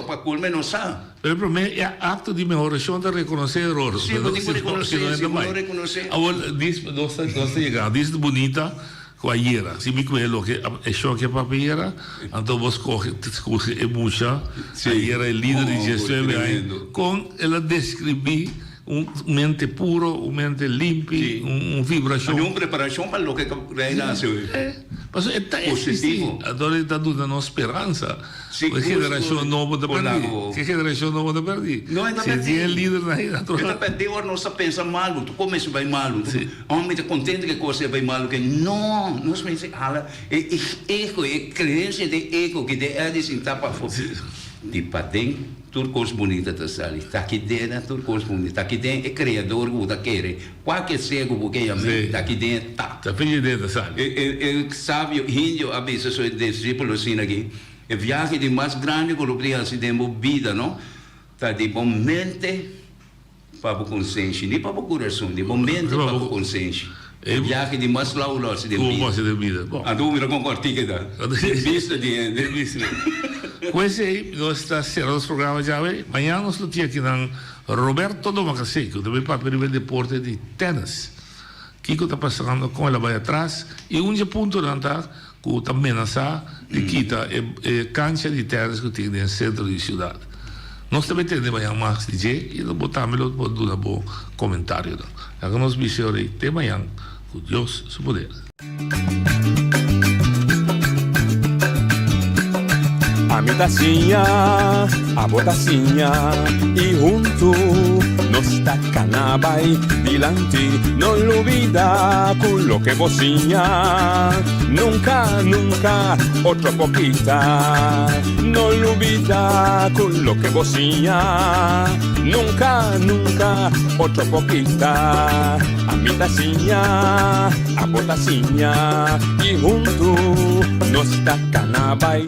Pa kulma e no sa. Pero e promé e akto di mehorashon ta rekonosé eror. Sí, bo tin ku rekonosé, si bo no rekonosé. Awor, dis, nos ta, nos ta yega. Dis bunita. Ku ayera, si mi kuhe loke e shoke papia ayera, anto bo skohe skohe e mucha ayera e lider di diesnuebe aña, kon el a deskribí un mente puro, un mente limpi, un vibrashon. Habia un preparashon pa loke ta reina hasi hoy. Pasobra e ta eksistí, anto e ta duna nos speransa. E generashon nobo ta pèrdí. E generashon nobo ta pèrdí. No, e ta pèrdí. Si tin e lidernan ei, E ta pèrdí ora nos ta pensa malu, tur komensa bai malu. Oh, mi ta kontento ku e kos ei bai malu. Ke no, nos mester hala e ego, e kreensia den ego ku den Eddy sintá pafó. Di paden tur kos bunita ta sali. Ta aki den tur kos bunita. Ta aki den e Kreador ku bo ta kere. Kualke sea ku bo ke yam'é, ta aki den e ta. Ta fin di den ta sali. E sabio indio a bisa su disípulo asina aki, E viahe di mas grandi ku lo por hasi den bo bida no ta di bo mente pa bo konsenshi, ni pa bo kurason, di bo mente pa bo konsenshi. E viahe di mas lau lo hasi den bida. Anto bo mira kon kòrtik e ta, den bista di hende. Ku esei nos ta sera nos programa djawe. Mañana nos lo tin akinan Roberto Domacassé ku ta bin papia riba e deporte di tènis. Kiko ta pasando, kon el a bai atras i un dje puntonan ta ku ta menasá di kita e kancha di tènis ku tin den sentro di siudat. Nos ta bai tende mañan mas di dje i bo tambe lo por duna bo komentarionan. Laga nos bis'é ora ei te mañan ku Dios su poder. Ami ta siña, abo ta siña y huntu nos ta cana bay dilanti. No lubida cu loke bo siña nunca, nunca otro por kita. No lubida cu loke bo siña nunca, nunca otro por kita. Ami ta siña, abo ta siña y huntu nos ta cana bay.